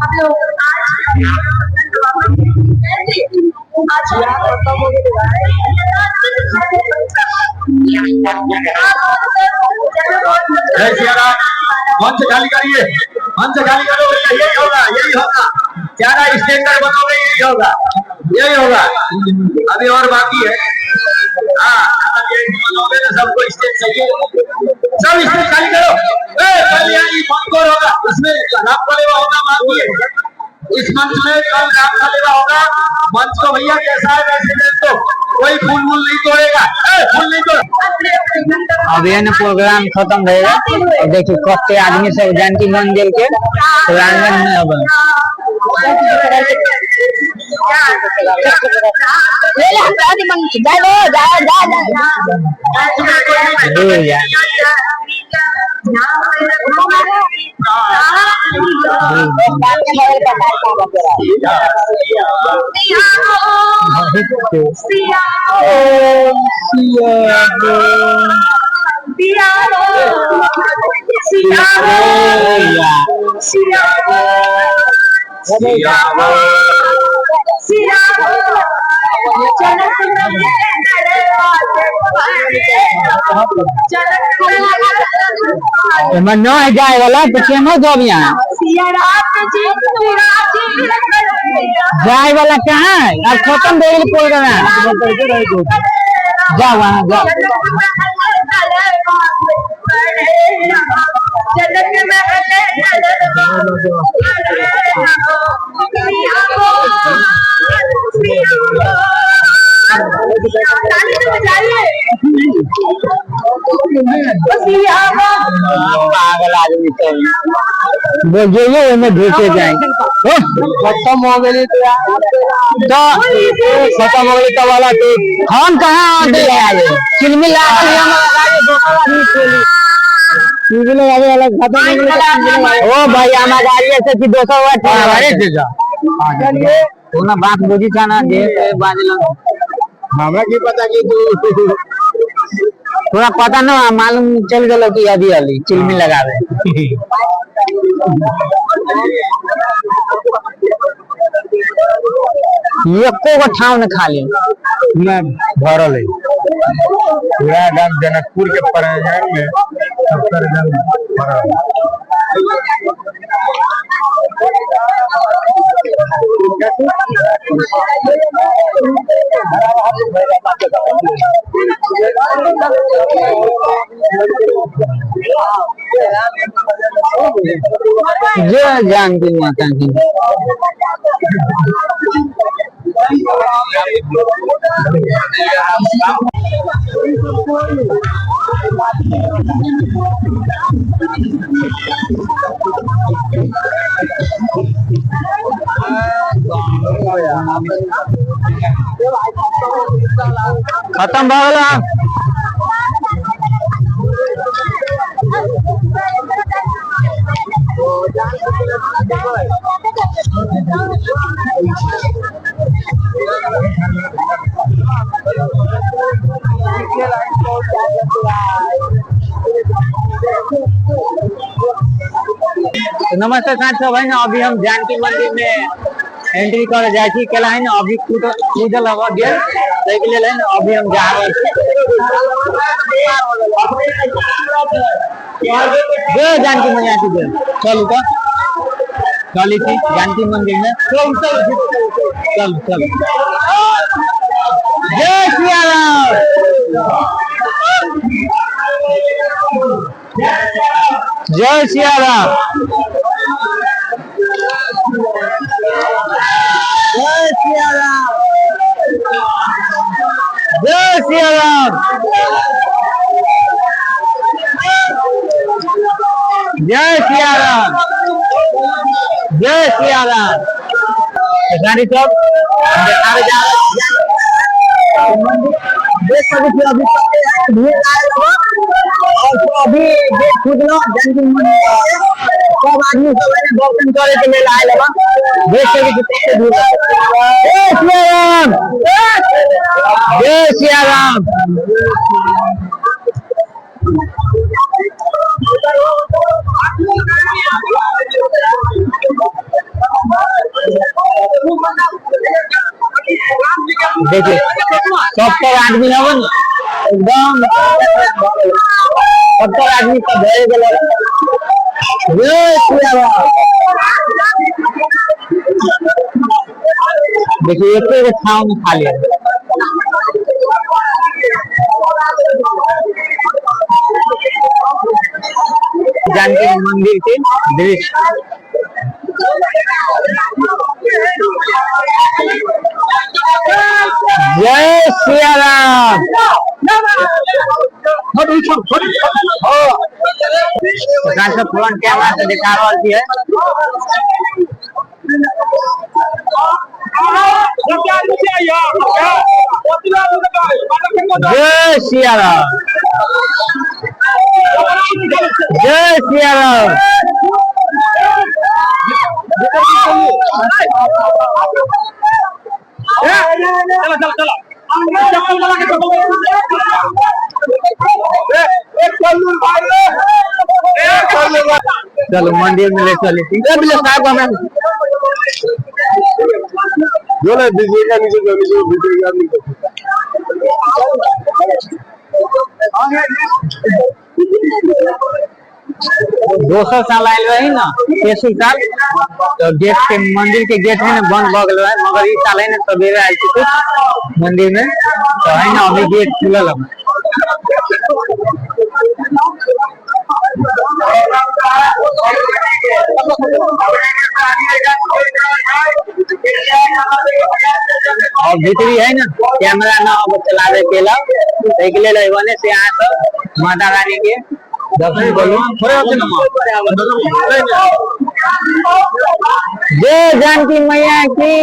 हम लोग आज जय सिया राम। मंच खाली करिए, मंच खाली करो भैया। यही होगा, यही होगा। ज्यादा स्टैंडर्ड बनोगे, यही होगा, यही होगा। अभी और बाकी है। हाँ, अभी बनोगे तो सबको स्टेज चाहिए। सब स्टेज खाली करो। ए, कल यहाँ ये कौन होगा, इसमें राम कलेवा होगा, बाकी है इस मंच में। कल राम कलेवा होगा। मंच को भैया कैसा है वैसे देख दो, कोई फूल वूल नहीं तोड़ेगा। ए, फूल नहीं तोड़। अभी है ना प्रोग्राम खत्म रहेगा और देखिए कते आदमी सब जानकी मंदिर के प्रांगण में अब ले ले हम दादी मन जा लो जा जा जा। दूर जा। एमे न जाए वाला तो केनो जब यहाँ जाए वाला कहाँ है? अब खत्म हो गेल प्रोग्राम, जा वहाँ जा। ताली तो बजाइए। पागल आदमी सब बोल जो ओमे घुसे जाए। खत्म हो गई तो तो खत्म हो गई तब वाला तो हम कहाँ आते हैं? चिलमिल लागल है हमारा गाड़ी, दोसर आदमी चली। चिलमिल आवे वाला खत्म हो गई। ओ भाई, हमारा गाड़ी ऐसे कि दोसर वाला अरे जा। तू ना बात बुझी था ना जे बाजल। हमरा की पता कि तू थोड़ा पता ना मालूम चल गलो कि अभी अली चिलमिल लगावे। एको गो ठाव न खाली ना भरल है पूरा गांव। जनकपुर के प्रांगण में सत्तर जन भरल है। जय जानकी माता की। खत्म भऽ गेल आब। तो नमस्ते साथ सब है ना, अभी हम जानकी मंदिर में एंट्री कर जाए छी। केला है ना अभी कूद कूदल हवा गेल, ताहि के लेल है ना अभी हम जा रहल छी। जय जानकी मैया की जय। चलू तो चली छी जानकी मंदिर में। चल चल चल चल। जय सिया राम, जय सिया राम, जय सिया राम, जय सिया राम, जय सिया राम, जय सिया राम। सारी सब देखावे जा रहल छी। देख सकै छी अभी कते भीड़ आयल हन और अभी गेट खुजलो जानकी मंदिर, सब आदमी सब है दर्शन करे के लेल आयल हन। देख सकै छी कते भीड़ आयल। जय सिया राम, जय सिया राम। देखिए 70 आदमी हवन एकदम 70 आदमी सब भरे गेल। जय सिया। देखिए एक एक छाव में खाली है। जानकी मंदिर के दृश्य। जय सिया राम। सब फ्रंट कैमरा से दिखा रहल छियै। जय सिया राम, जय सिया राम। चलो मंदिर में ले चले। जो ना दीजिएगा नीचे जो नीचे दीजिएगा आदमी को। दोसर साल आयल रही ना तेसर साल तो गेट के मंदिर के गेट है ना बंद भ गेल रहे, मगर ई साल है ना सवेरे आयल छी कुछ मंदिर में तो है ना अभी गेट खुलल है। और भीतरी है ना कैमरा ना अब चलावे के ला, एहि के लेल अइबने से अहाँ सब माता रानी के दर्शन करू। जय जानकी मैया की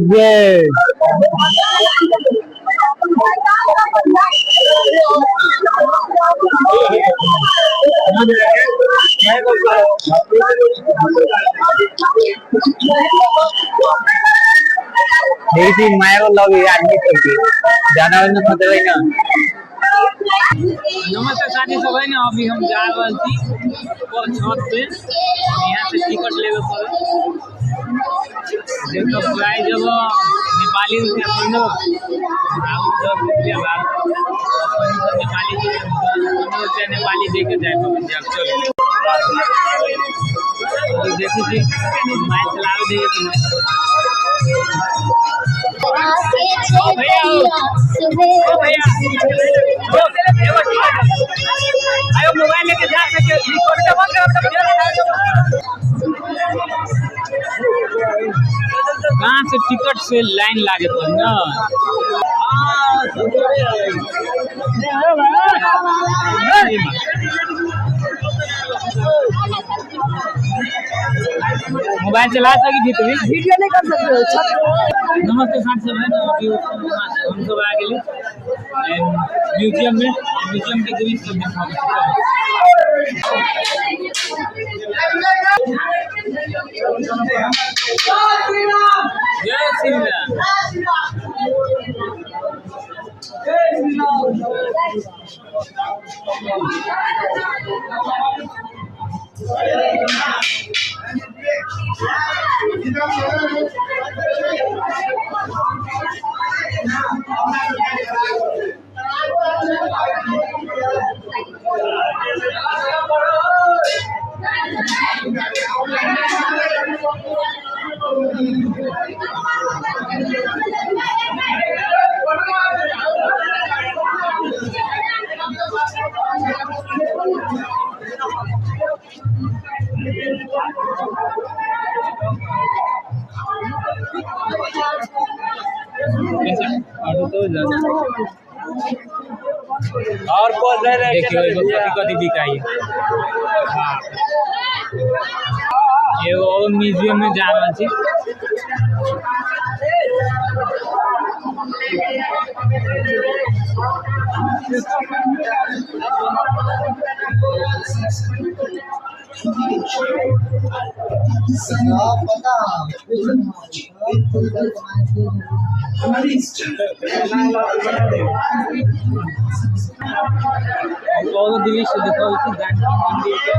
जय। देखी मायरो लगे आदमी सबके ज्यादा ओहिमे खतरे ना। नमस्ते साथी सब, है ना अभी हम जा रहल छी ऊपर छत पे, यहाँ से टिकट लेवे पड़े। जेकर प्राइस जब नेपाली रुपया 15, 10 रुपया 12, नेपाली 15 रुपया नेपाली दे के जाए पड़े। चलो देखी छी मोबाइल चलावे दे कि नहीं। भैया भैया आयो मोबाइल लेके जा सके। कहाँ से टिकट से लाइन लागे पर ना। मोबाइल चला सकी भीतरी वीडियो नहीं कर सकते हो। नमस्ते साथी सब, है ना अभी हम सब आ गए म्यूजियम में। म्यूजियम के दृश्य सब दिखाबै। जय श्री राम। और कौन दे रहे? देखियो एगो कथी कथी बिकाई। एगो और म्यूजियम में जा रहल छी। और दृश्य देखल छी जानकी मंदिर के।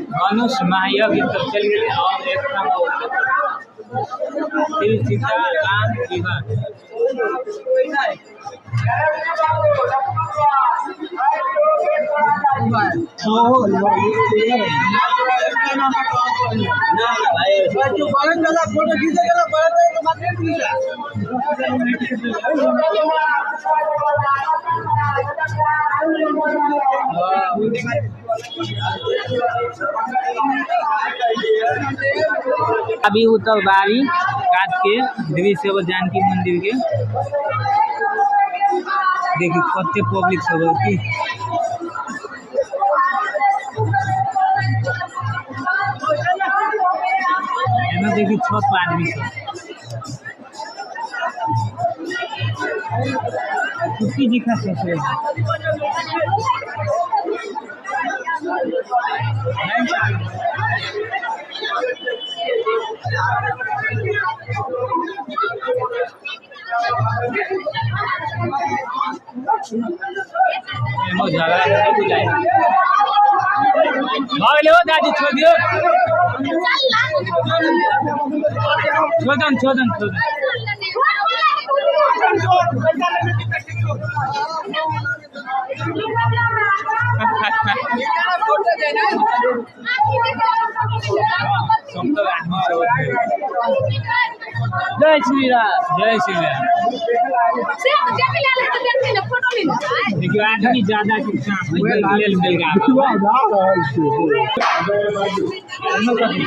धनुष महायज्ञ सब चलि गेलै और एक ठाम और श्री सीता राम विवाह। अभी उतर बारी काट के दृश्य है जानकी मंदिर के। देखिए कते पब्लिक सब है की। एना देखिए छत पर आदमी सब कुत्ती दिखा सकते हैं। दादी छोड़ दियो, छोड़ दो छोड़ दो छोड़ दो। जय श्री राम, जय श्री राम। देखियो आदमी ज्यादा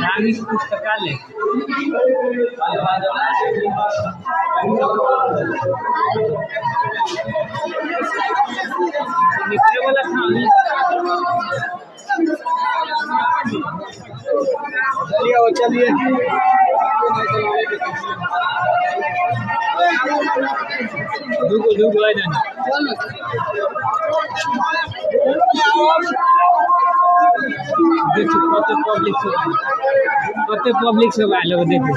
धार्मिक पुस्तकालय। निकले वाला था। चलिए चलिए दुगो दुगो है ना। देखियो कते पब्लिक सब, कते पब्लिक सब आयल हो। देखियो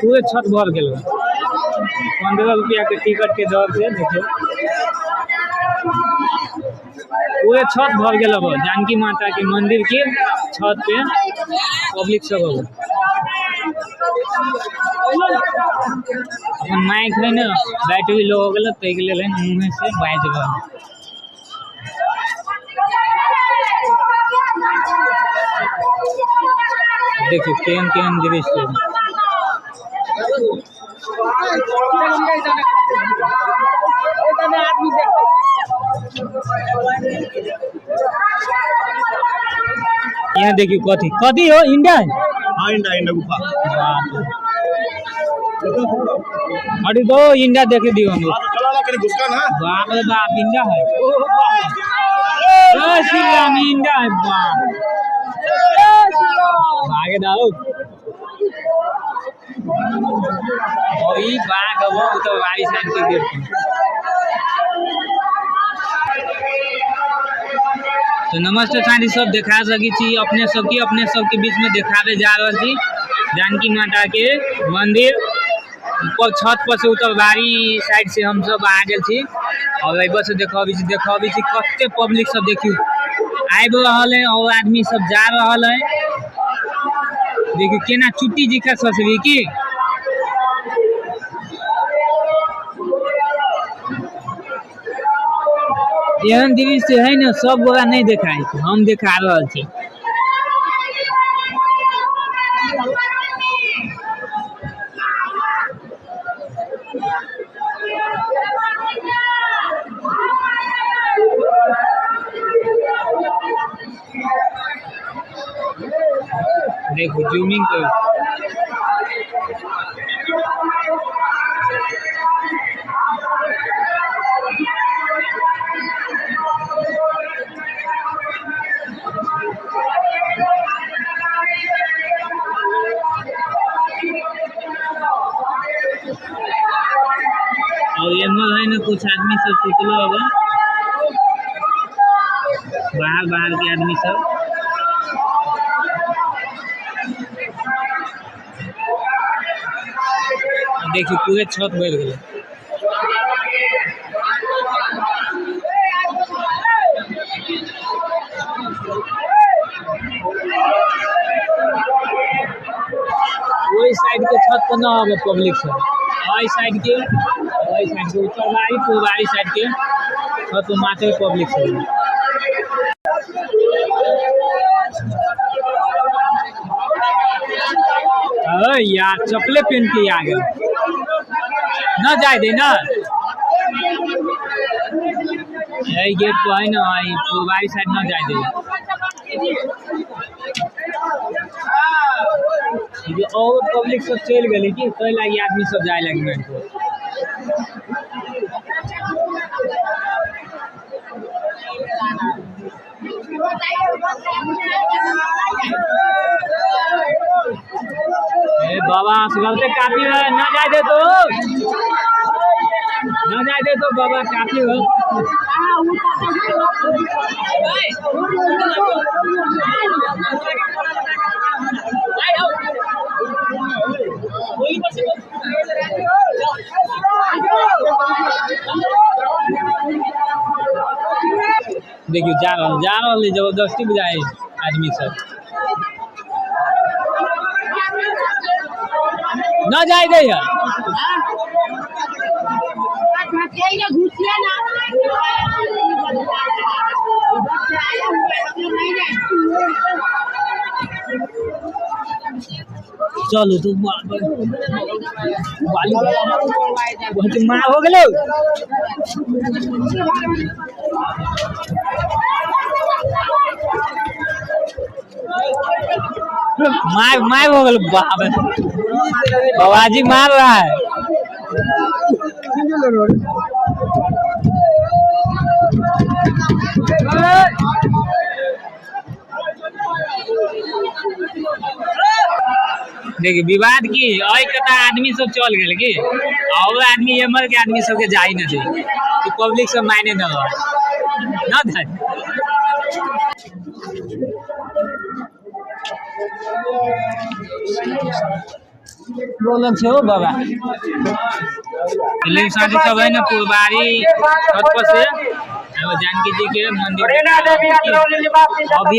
पूरे छत भर गेल। 15 रुपया के टिकट के दर से देखियो पूरे छत भर गेल हो। जानकी माता के मंदिर के छत पे पब्लिक सब हो। अपन माइक है ना, बैटरी लो हो गेल ताहि के लेल है मुँह से बाजि रहल। देखियो केहन केहन दृश्य है। यहाँ देखियो कथी कथी हो, इंडिया है। हाँ इंडा इंडा गुफा। अरे दो इंडिया देखे दियो हम। बाप रे बाप इंडिया है। जय श्री राम इंडिया है। बाप आगे दाओ और ई बाघ हो तो बारिश साइड के गेट। तो नमस्ते साथी सब, देखा सकी छी अपने सबके बीच में देखावे जा रहा छी जानकी माता के मंदिर ऊपर छत पर से उतरबारी साइड से हम सब आ गेल छी और एहि से देखबी छी कते पब्लिक सब देखियो आबि रहल है और आदमी सब जा रहल है। देखियो केना चुट्टी जिका ससरी की। एहन दृश्य है ना सब गोरा नहीं देखाय छै, हम देखा रहल छी। देखो जूमिंग कर। और एमहर है ना कुछ आदमी सब सुतलो अब, बाहर बाहर के आदमी सब। देखिए पूरे छत भर गए। वही साइड के छत पर न आवे पब्लिक सब, वही साइड के, वही साइड के उत्तरवारी पूर्वारी साइड के छत पर मात्र पब्लिक सब। अरे यार चप्पले पहन के आ गए, न जाए दे ना। यही गेट पर है ना, पूर्वारी साइड न जाए दे। और पब्लिक सब चल गए कि कई लागी आदमी सब जाए लगे मेन पर। ए बाबा असगर काफी है, ना जाए दे तो, ना जाए दे तो बाबा काफी हो। देखियो जा रहा जबरदस्ती बुझाए आदमी सब, न जाए दे यार। चलो तू मार हो गलो। मार मार हो गलो बाप, बाबाजी मार रहा है। देखिए विवाद की और कता आदमी सब चल गए की और आदमी एमर के आदमी सबके जाई न दे कि पब्लिक सब मायने न हो न धर। बोलन छो बाबा ले साथी सब है ना पुरबारी छत पर से जानकी जी के मंदिर अभी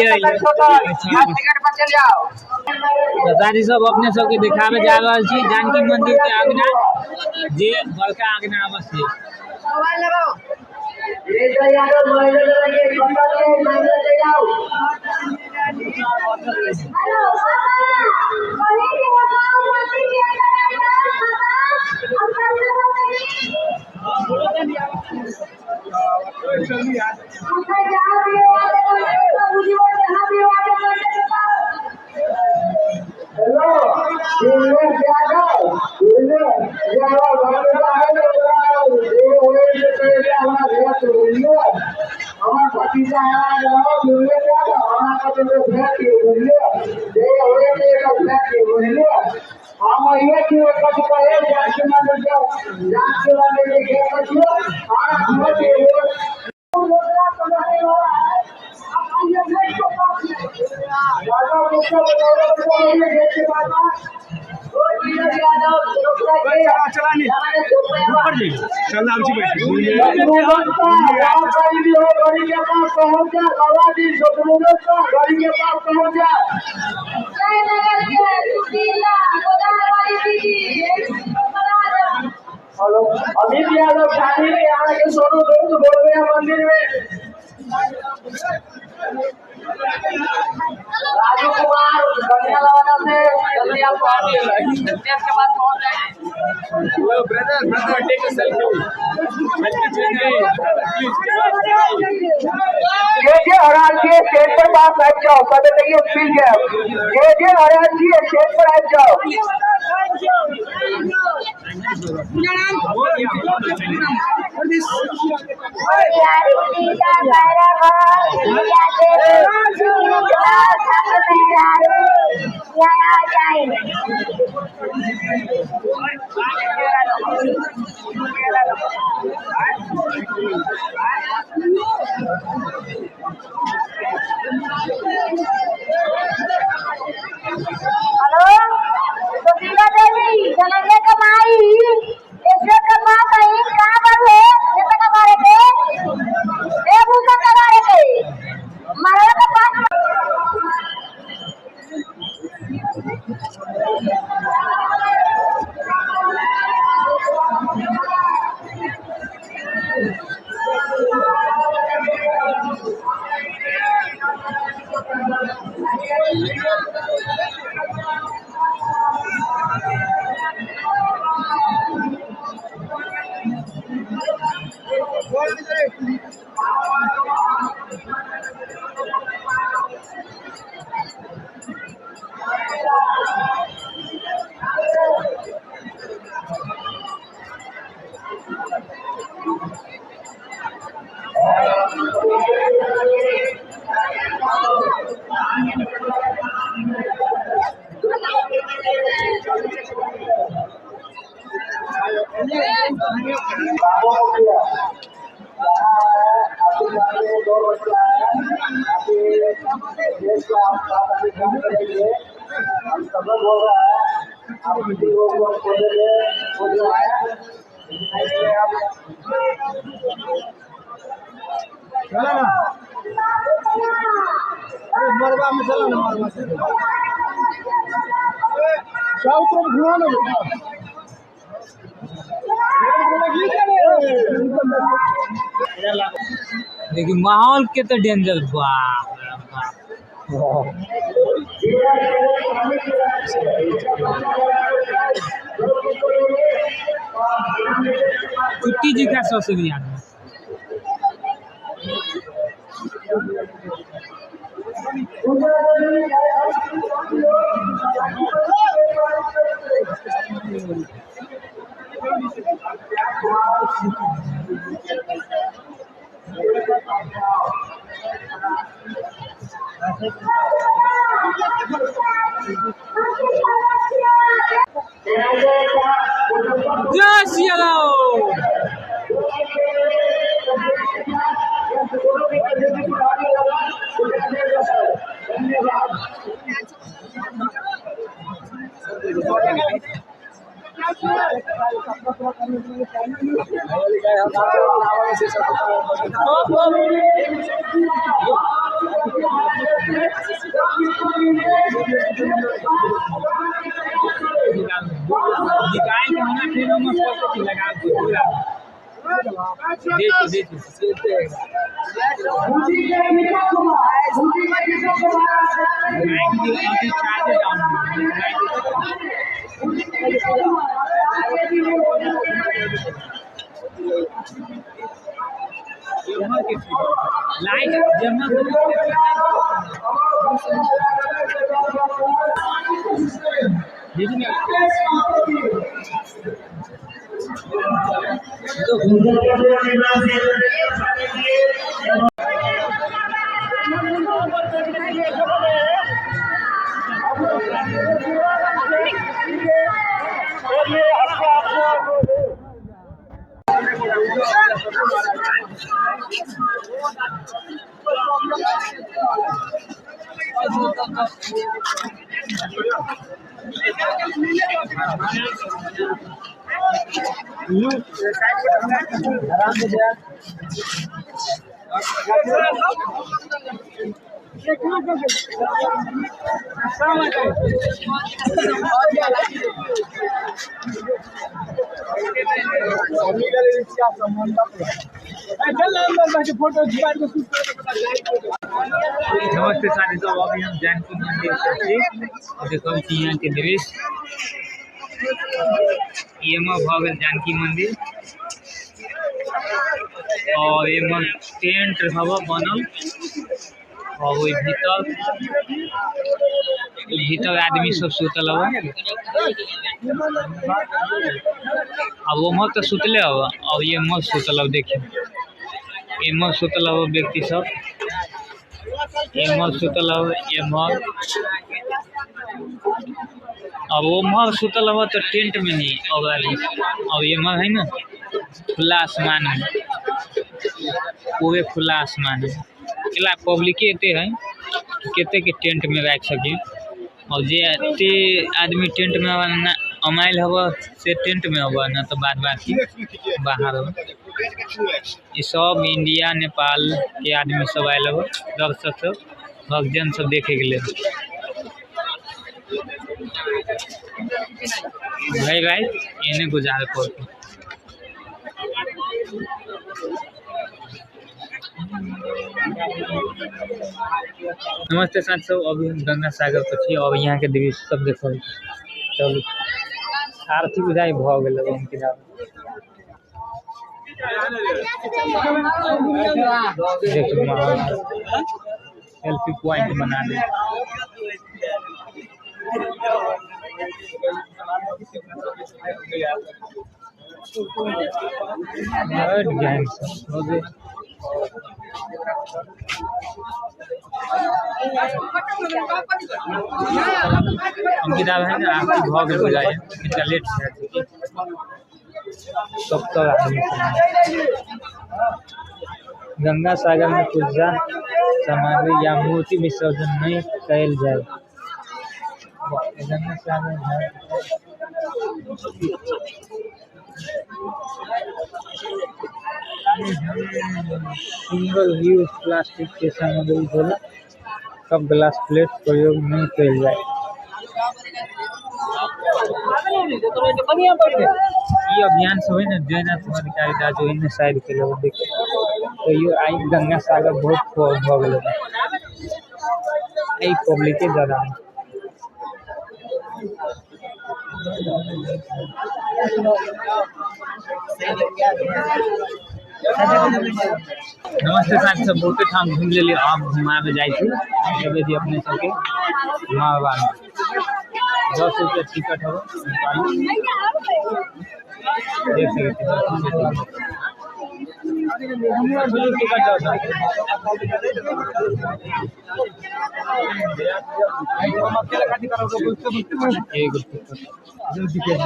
दादी सब अपने सबके देखावे जा रहल छी जानकी मंदिर के आंगना, जे बड़का आंगना अवश्य। अमित यादव शादी यहाँ के सोनू दोस्त बोल रहे हैं मंदिर में। राजू कुमार कन्या लवाना से जल्दी आप के बाद पहुंच जाएंगे। Brother brother take a selfie. के हराल के छियै स्टेज पर पास आबि जाओ, सब एतहिये मिल जायब। जे जे आयल छियै स्टेज पर आबि जाओ। हेलो सुशीला देवी, धनंजय कमाई ऐसे कमा कहीं कहाँ पर है? जैसे कमा रहे थे ए भूसा कमा रहे थे मरवा के पास। बाबू मुखिया यहाँ आपके सामने दो बच्चा है, आपके देश का आप साथ अभी काम करेंगे। हम सब लोग बोल रहा है, आप किसी को खोजेंगे वो जो है आप चला ना, अरे मरबा में चला ना, मरबा से सब तरफ घुमा लो। देखिए माहौल के तो डेंजर, बाप रे बाप। कुत्ती जी का सबसे भी आदमी। जय श्री राम। निकाल के होना फिर हम उसको लगा पूरा देखो देखो। लाइट जमा नमस्ते साथी सब, अभी हम जानकी मंदिर पर छी। देखल छी यहाँ के दृश्य। एमे भऽ गेल जानकी मंदिर और एमे टेंट हवा बनल। और ओहि भीतर भीतर आदमी सब सुतल हवे। अब उम्हर तो सुतले हवे और ये मस्त सुतल हवे। देखिए एम्हर सुतल हवे व्यक्ति सब, एम्हर सुतल हवे, एम्हर और उम्हर सुतल हवे तो टेंट में ही और आदमी। और एम्हर है ना खुला आसमान है, पूरे खुला आसमान है। अकेला पब्लिक एते है केते के टेंट में राख सके। और जे एते आदमी टेंट में अमाइल हवा से टेंट में हवा ना तो बाद बाकी बाहर हवा। ये सब इंडिया नेपाल के आदमी सब आयल हवा, दर्शक सब भक्तजन सब देखे के लिए। भाई भाई एने गुजारे पड़ते। नमस्ते साथी सब, अभी हम गंगा सागर पर छी और यहाँ के दृश्य सब देखो। चलू आरती बुझाई भ गेल उनके सेल्फी पॉइंट बना दे। गैंग सब अंकिता है ना आरती भ गेल बुझाई इनका लेट से सब तो आदमी गंगा सागर में पूजा सामग्री या मूर्ति विसर्जन नहीं कैल जाए। गंगा सागर है सिंगल यूज प्लास्टिक के सामग्री झोला कप ग्लास प्लेट प्रयोग नहीं कैल जाए। ये अभियान सब है ना जयनाथ अधिकारी दाजो इन्हें शायद के लोग देख तो ये आई गंगा सागर बहुत भ गेल आई पब्लिक के ज्यादा है। नमस्ते साथी सब, बहुते ठाम घूम लेली, अब घुमाबे जाइ छी। एबे जी अपने सबके घुमाबा में 10 रुपया टिकट हवे, देख सकै छी 10 रुपया टिकट। एगो टिकट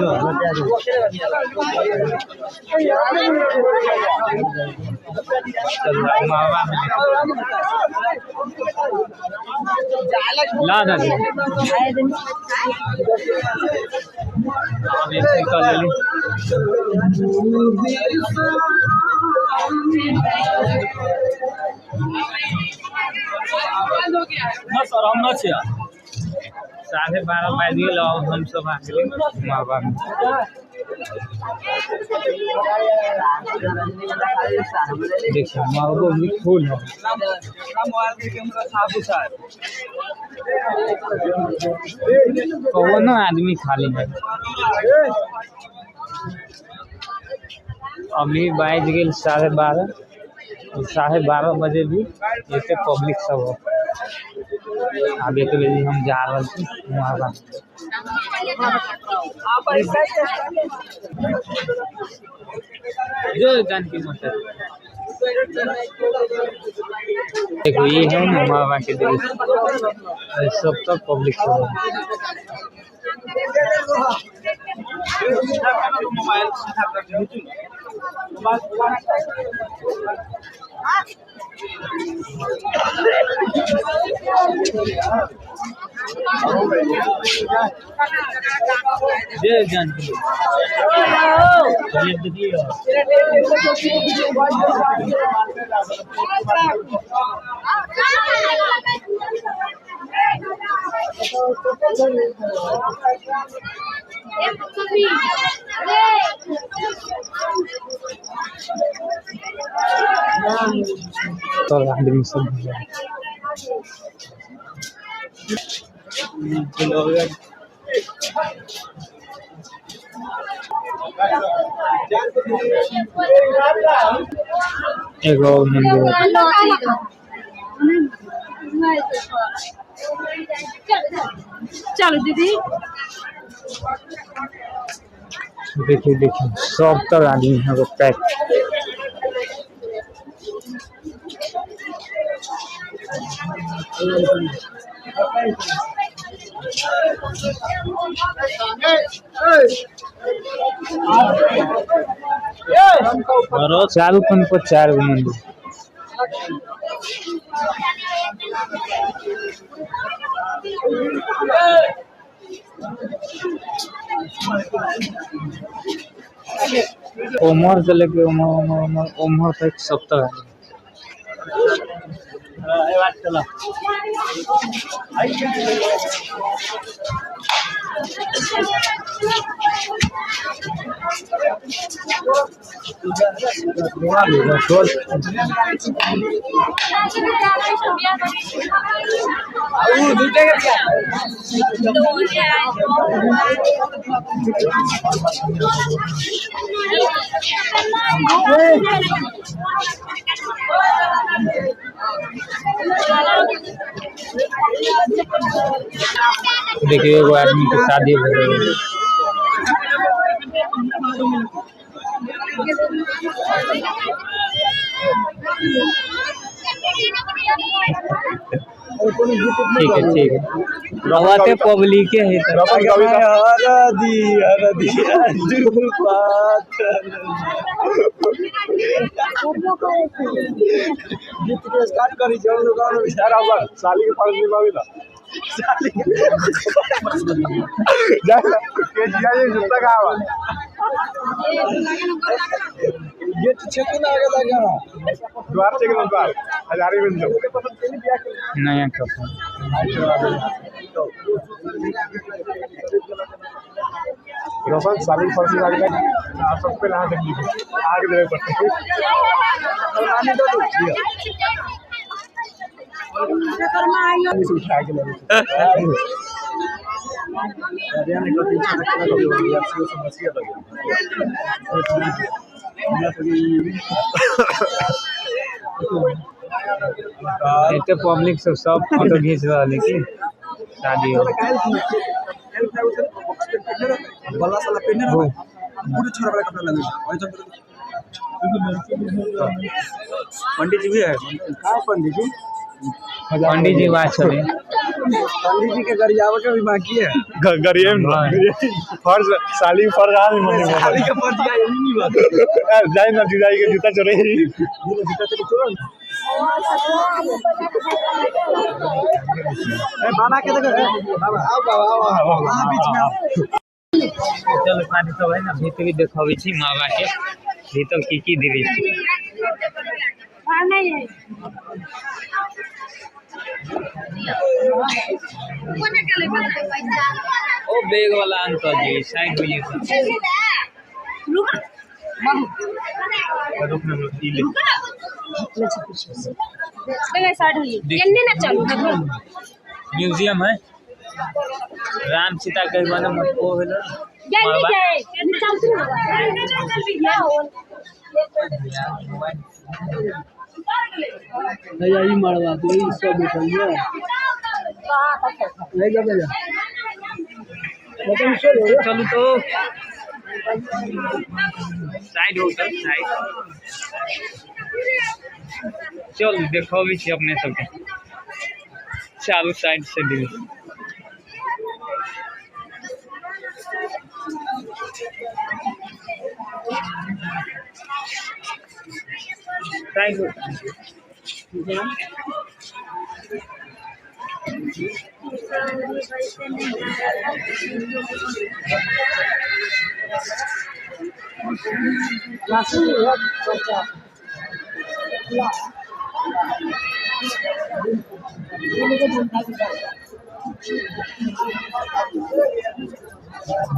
ला दादी ना सर हम ना छिया। 12:30 बाजि गेल और हम सब आ गेली घुमाबा में। देखिए माहौल भी फुल है। कोनो आदमी खाली है। अभी बाजि गेल 12:30, 12:30 बजे भी एते पब्लिक सब हो। आब एक बजे हम जा रहल छी घुमाबा। जय जानकी माता। देखो ये है ना मामा के दृश्य, सब तक पब्लिक सब है। जय जानकी। तो आदमी सब एगो मंदिर। चलो दीदी। देखिए देखिए सब तर आदमी है वो पैक। चारू कोन पर चार गो मंदिर। उमर से लेके उमर उमर उमर उमर तक सब तरह। देखिए एगो आदमी के शादी हो गई। ठीक है ठीक है, रहते पब्लिक है। नया कपड़ा एते पब्लिक सब सब फोटो घींच रहल है की शादी हो। पंडित जी भी है। पंडित जी पंडित जी बात चले। पंडित जी के गरियावे के भी बाकी है। गरिए फर्ज साली फर्ज आ नहीं मंदिर साली के फर्ज या नहीं बात जाए ना जुदाई के जूता चोरे जूता चोरे चोर ए बाबा के देखो बाबा आओ बाबा आओ आओ बीच में आओ। चलो साथी सब है ना भीतरी देखबै छी बाबा के भीतर की की दृश्य। ओ बैग वाला अंकल जी साइड में म्यूजियम है राम सीता के बने ओ होलो। भैया ई मरवा दे ई सब उठैया ले जा भैया चलू तो साइड हो सब साइड चल देखो भी छी अपने सबके चारू साइड से दिल। साइड हो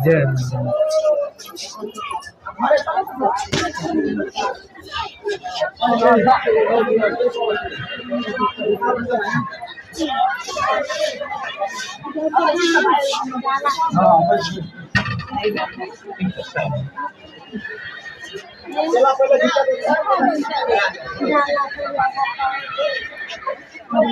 जय हाँ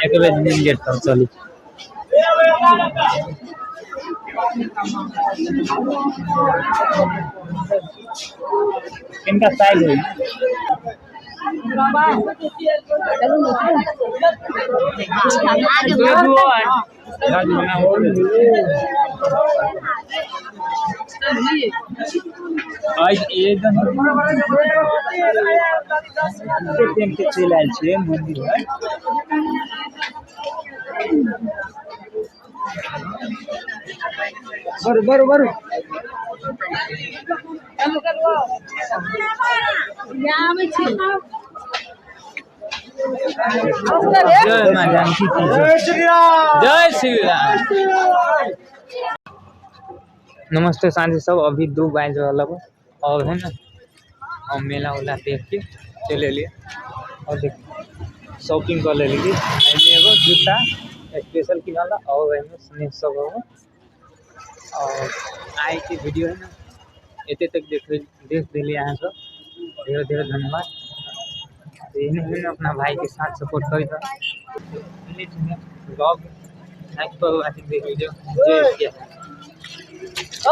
एक बेर मेन गेट पर चलू। इनका साइज है चलि आयल छियै मंदिर है। बरु बरु बरु जय माँ जानकी की जय। जय श्री राम। नमस्ते साथी सब, अभी 2 बाजि रहल है और है ना हम मेला उला देख के चलि एलियै और देख शॉपिंग कर लेलियै। एहिमे एगो जूता स्पेशल किनल और एहिमे स्नेह सब हो। और आइ के वीडियो है ना एते तक देख दिलियै अहाँ सब, ढेर ढेर धन्यवाद। एहने अपना भाई के साथ सपोर्ट करी। Blog thanks for watching this video. जय श्री राम।